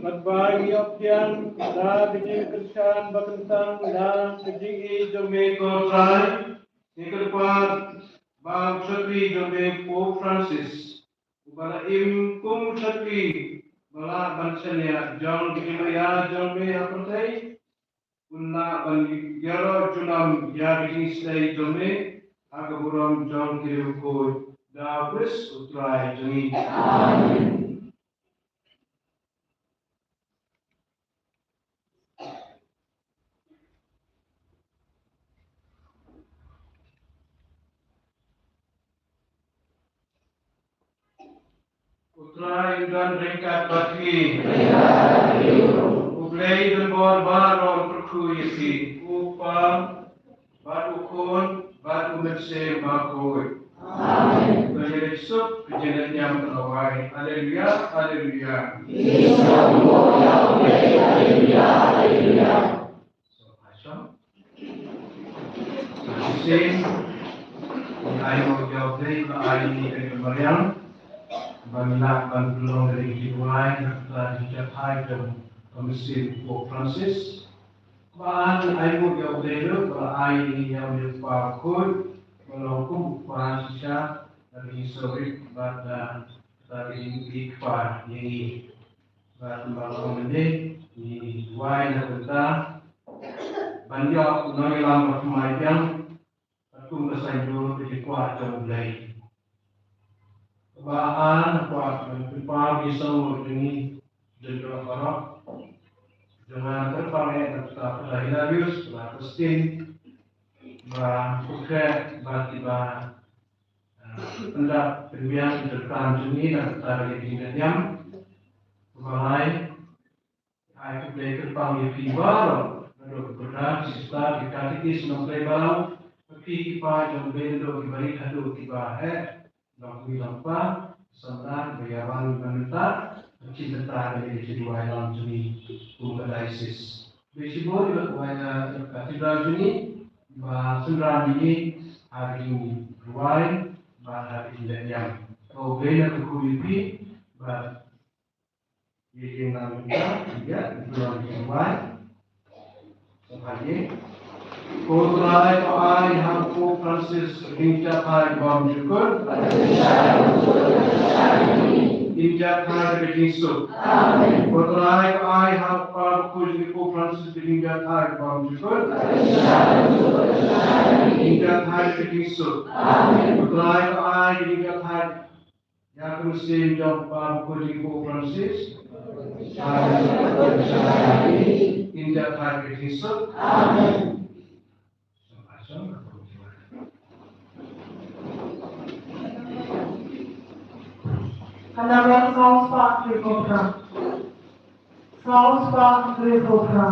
Bad ba ngi ïoh pdiang da ka jingkyrshan ba kyntang da ka jingïeit jong me ko Trai, ngi kyrpad ba u shakri jong me Pope Francis, uba la im kum u shakri ba lah ban shaniah jong ka jingmaïa jong me ha pyrthei, un lah ban ïaroh junom ïa ka jingïasyrdoh jong me ha ka burom jong ki riewkhuid, da u Khrist u Trai jong ngi. Amen. U Trai un don ryngkat bad phi. U Blei don bor baroh un kyrkhu ïa phi. U Kpa bad u Khun bad u Mynsiem Bakhuid. Amen. To ïa leit suk, ka jingdon niam ka la wai. Haleluya, haleluya. Haleluya, haleluya. Shisien, ngi ainguh ïa U Blei ba la ai ïa ngi kane ka mariang ba ngin lah ban pynlong ïa ki duwai na ka bynta ka jingïatai jong ka mynsiem u Pope Francis. Ba ngi ainguh ïa U Blei ruh ba la ai ïa ngi ïa une u Kpa Bakhuid ba long kum u Kpa shisha na ka jingsngewrit bad na ka bynta ka jingïeit kpa ïa ngi. Bad kumba la ong mynne, ngi duwai na ka bynta ban ïoh u nongïalam ba thymmai biang, bad kum ka saiñdur ka jingkwah jong U Blei. Kaba ar, nga kwah ban pynpaw ïa ki sawdong jong ngi, jong ngi baroh. Jong nga kyrpang eh na ka bynta Phadar Hilarius, Phadar Augustine, ba pyrkhat bad kiba, ah, pyndap pynbiang ïa ki donkam jong ngi na ka bynta ka jingdon niam. Kaba lai, ai khublei kyrpang ïa phi baroh, naduh ki brother, sister, ki katekis, nongtrei balang, ki kpa jong U Blei, naduh kiba rit haduh kiba heh, nongkmie nongkpa, samla kiba ïa wan ban bynta, ki bynta da ka jingduwai lang jong ngi kum ka diocese. Bad shibun ïa ka duwai na ka katedral jong ngi, ba synran ïa ngi ha ka jingduwai bad ha ka jingdon niam. Ko U Blei un kyrkhu ïa phi bad ïa ki nongtrei, ïa ki nongtrei. Ko Trai, to ai ha u Pope Francis ka jingïatai kaba bymjukut. Jingïatai ka jingsuk. Amen. Ko Trai, to ai ha u Kpa Bakhuid jong ngi u Pope Francis ka jingïatai kaba bymjukut. Jingïatai ka jingsuk. Amen. Ko Trai, to ai ka jingïatai ïa ka mynsiem jong u Kpa Bakhuid jong ngi u Pope Francis. Ïa ka mynsiem jong u Pope Francis. Kin ïatai ka jingsuk. Amen. Ka nambar saw spah hynriewphew phra. Saw spah hynriewphew phra.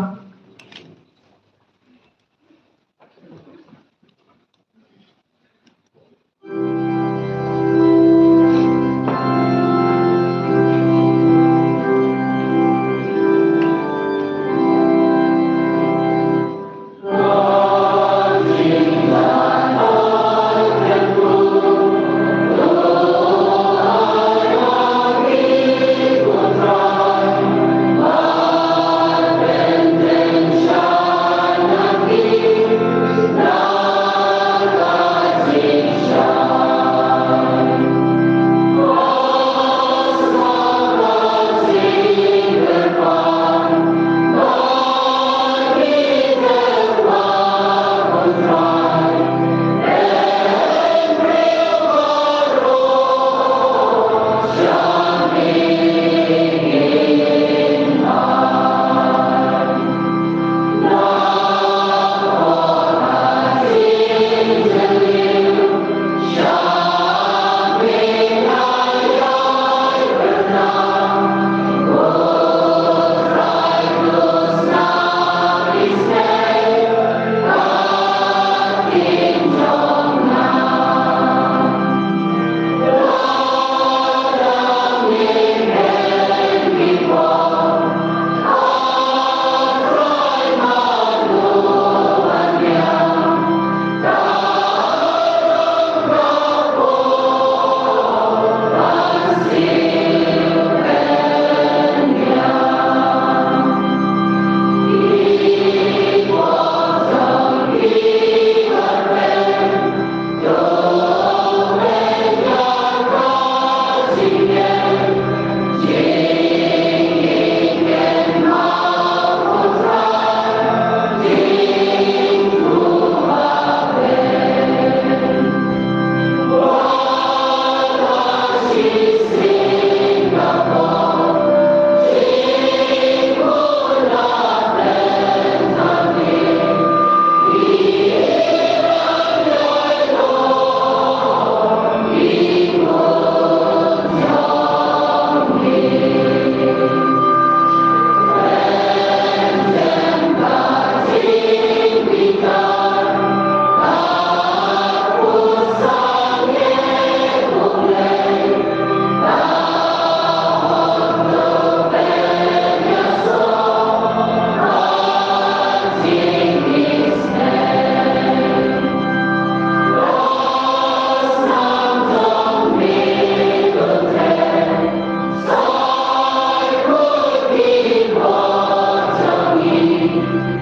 Amen.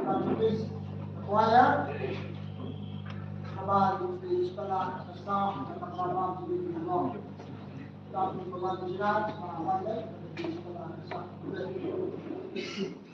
Baptist Choir. Kaba dei phi sngewbha sa, kaba dei phi sngewbha sa, kaba dei phi sngewbha sa.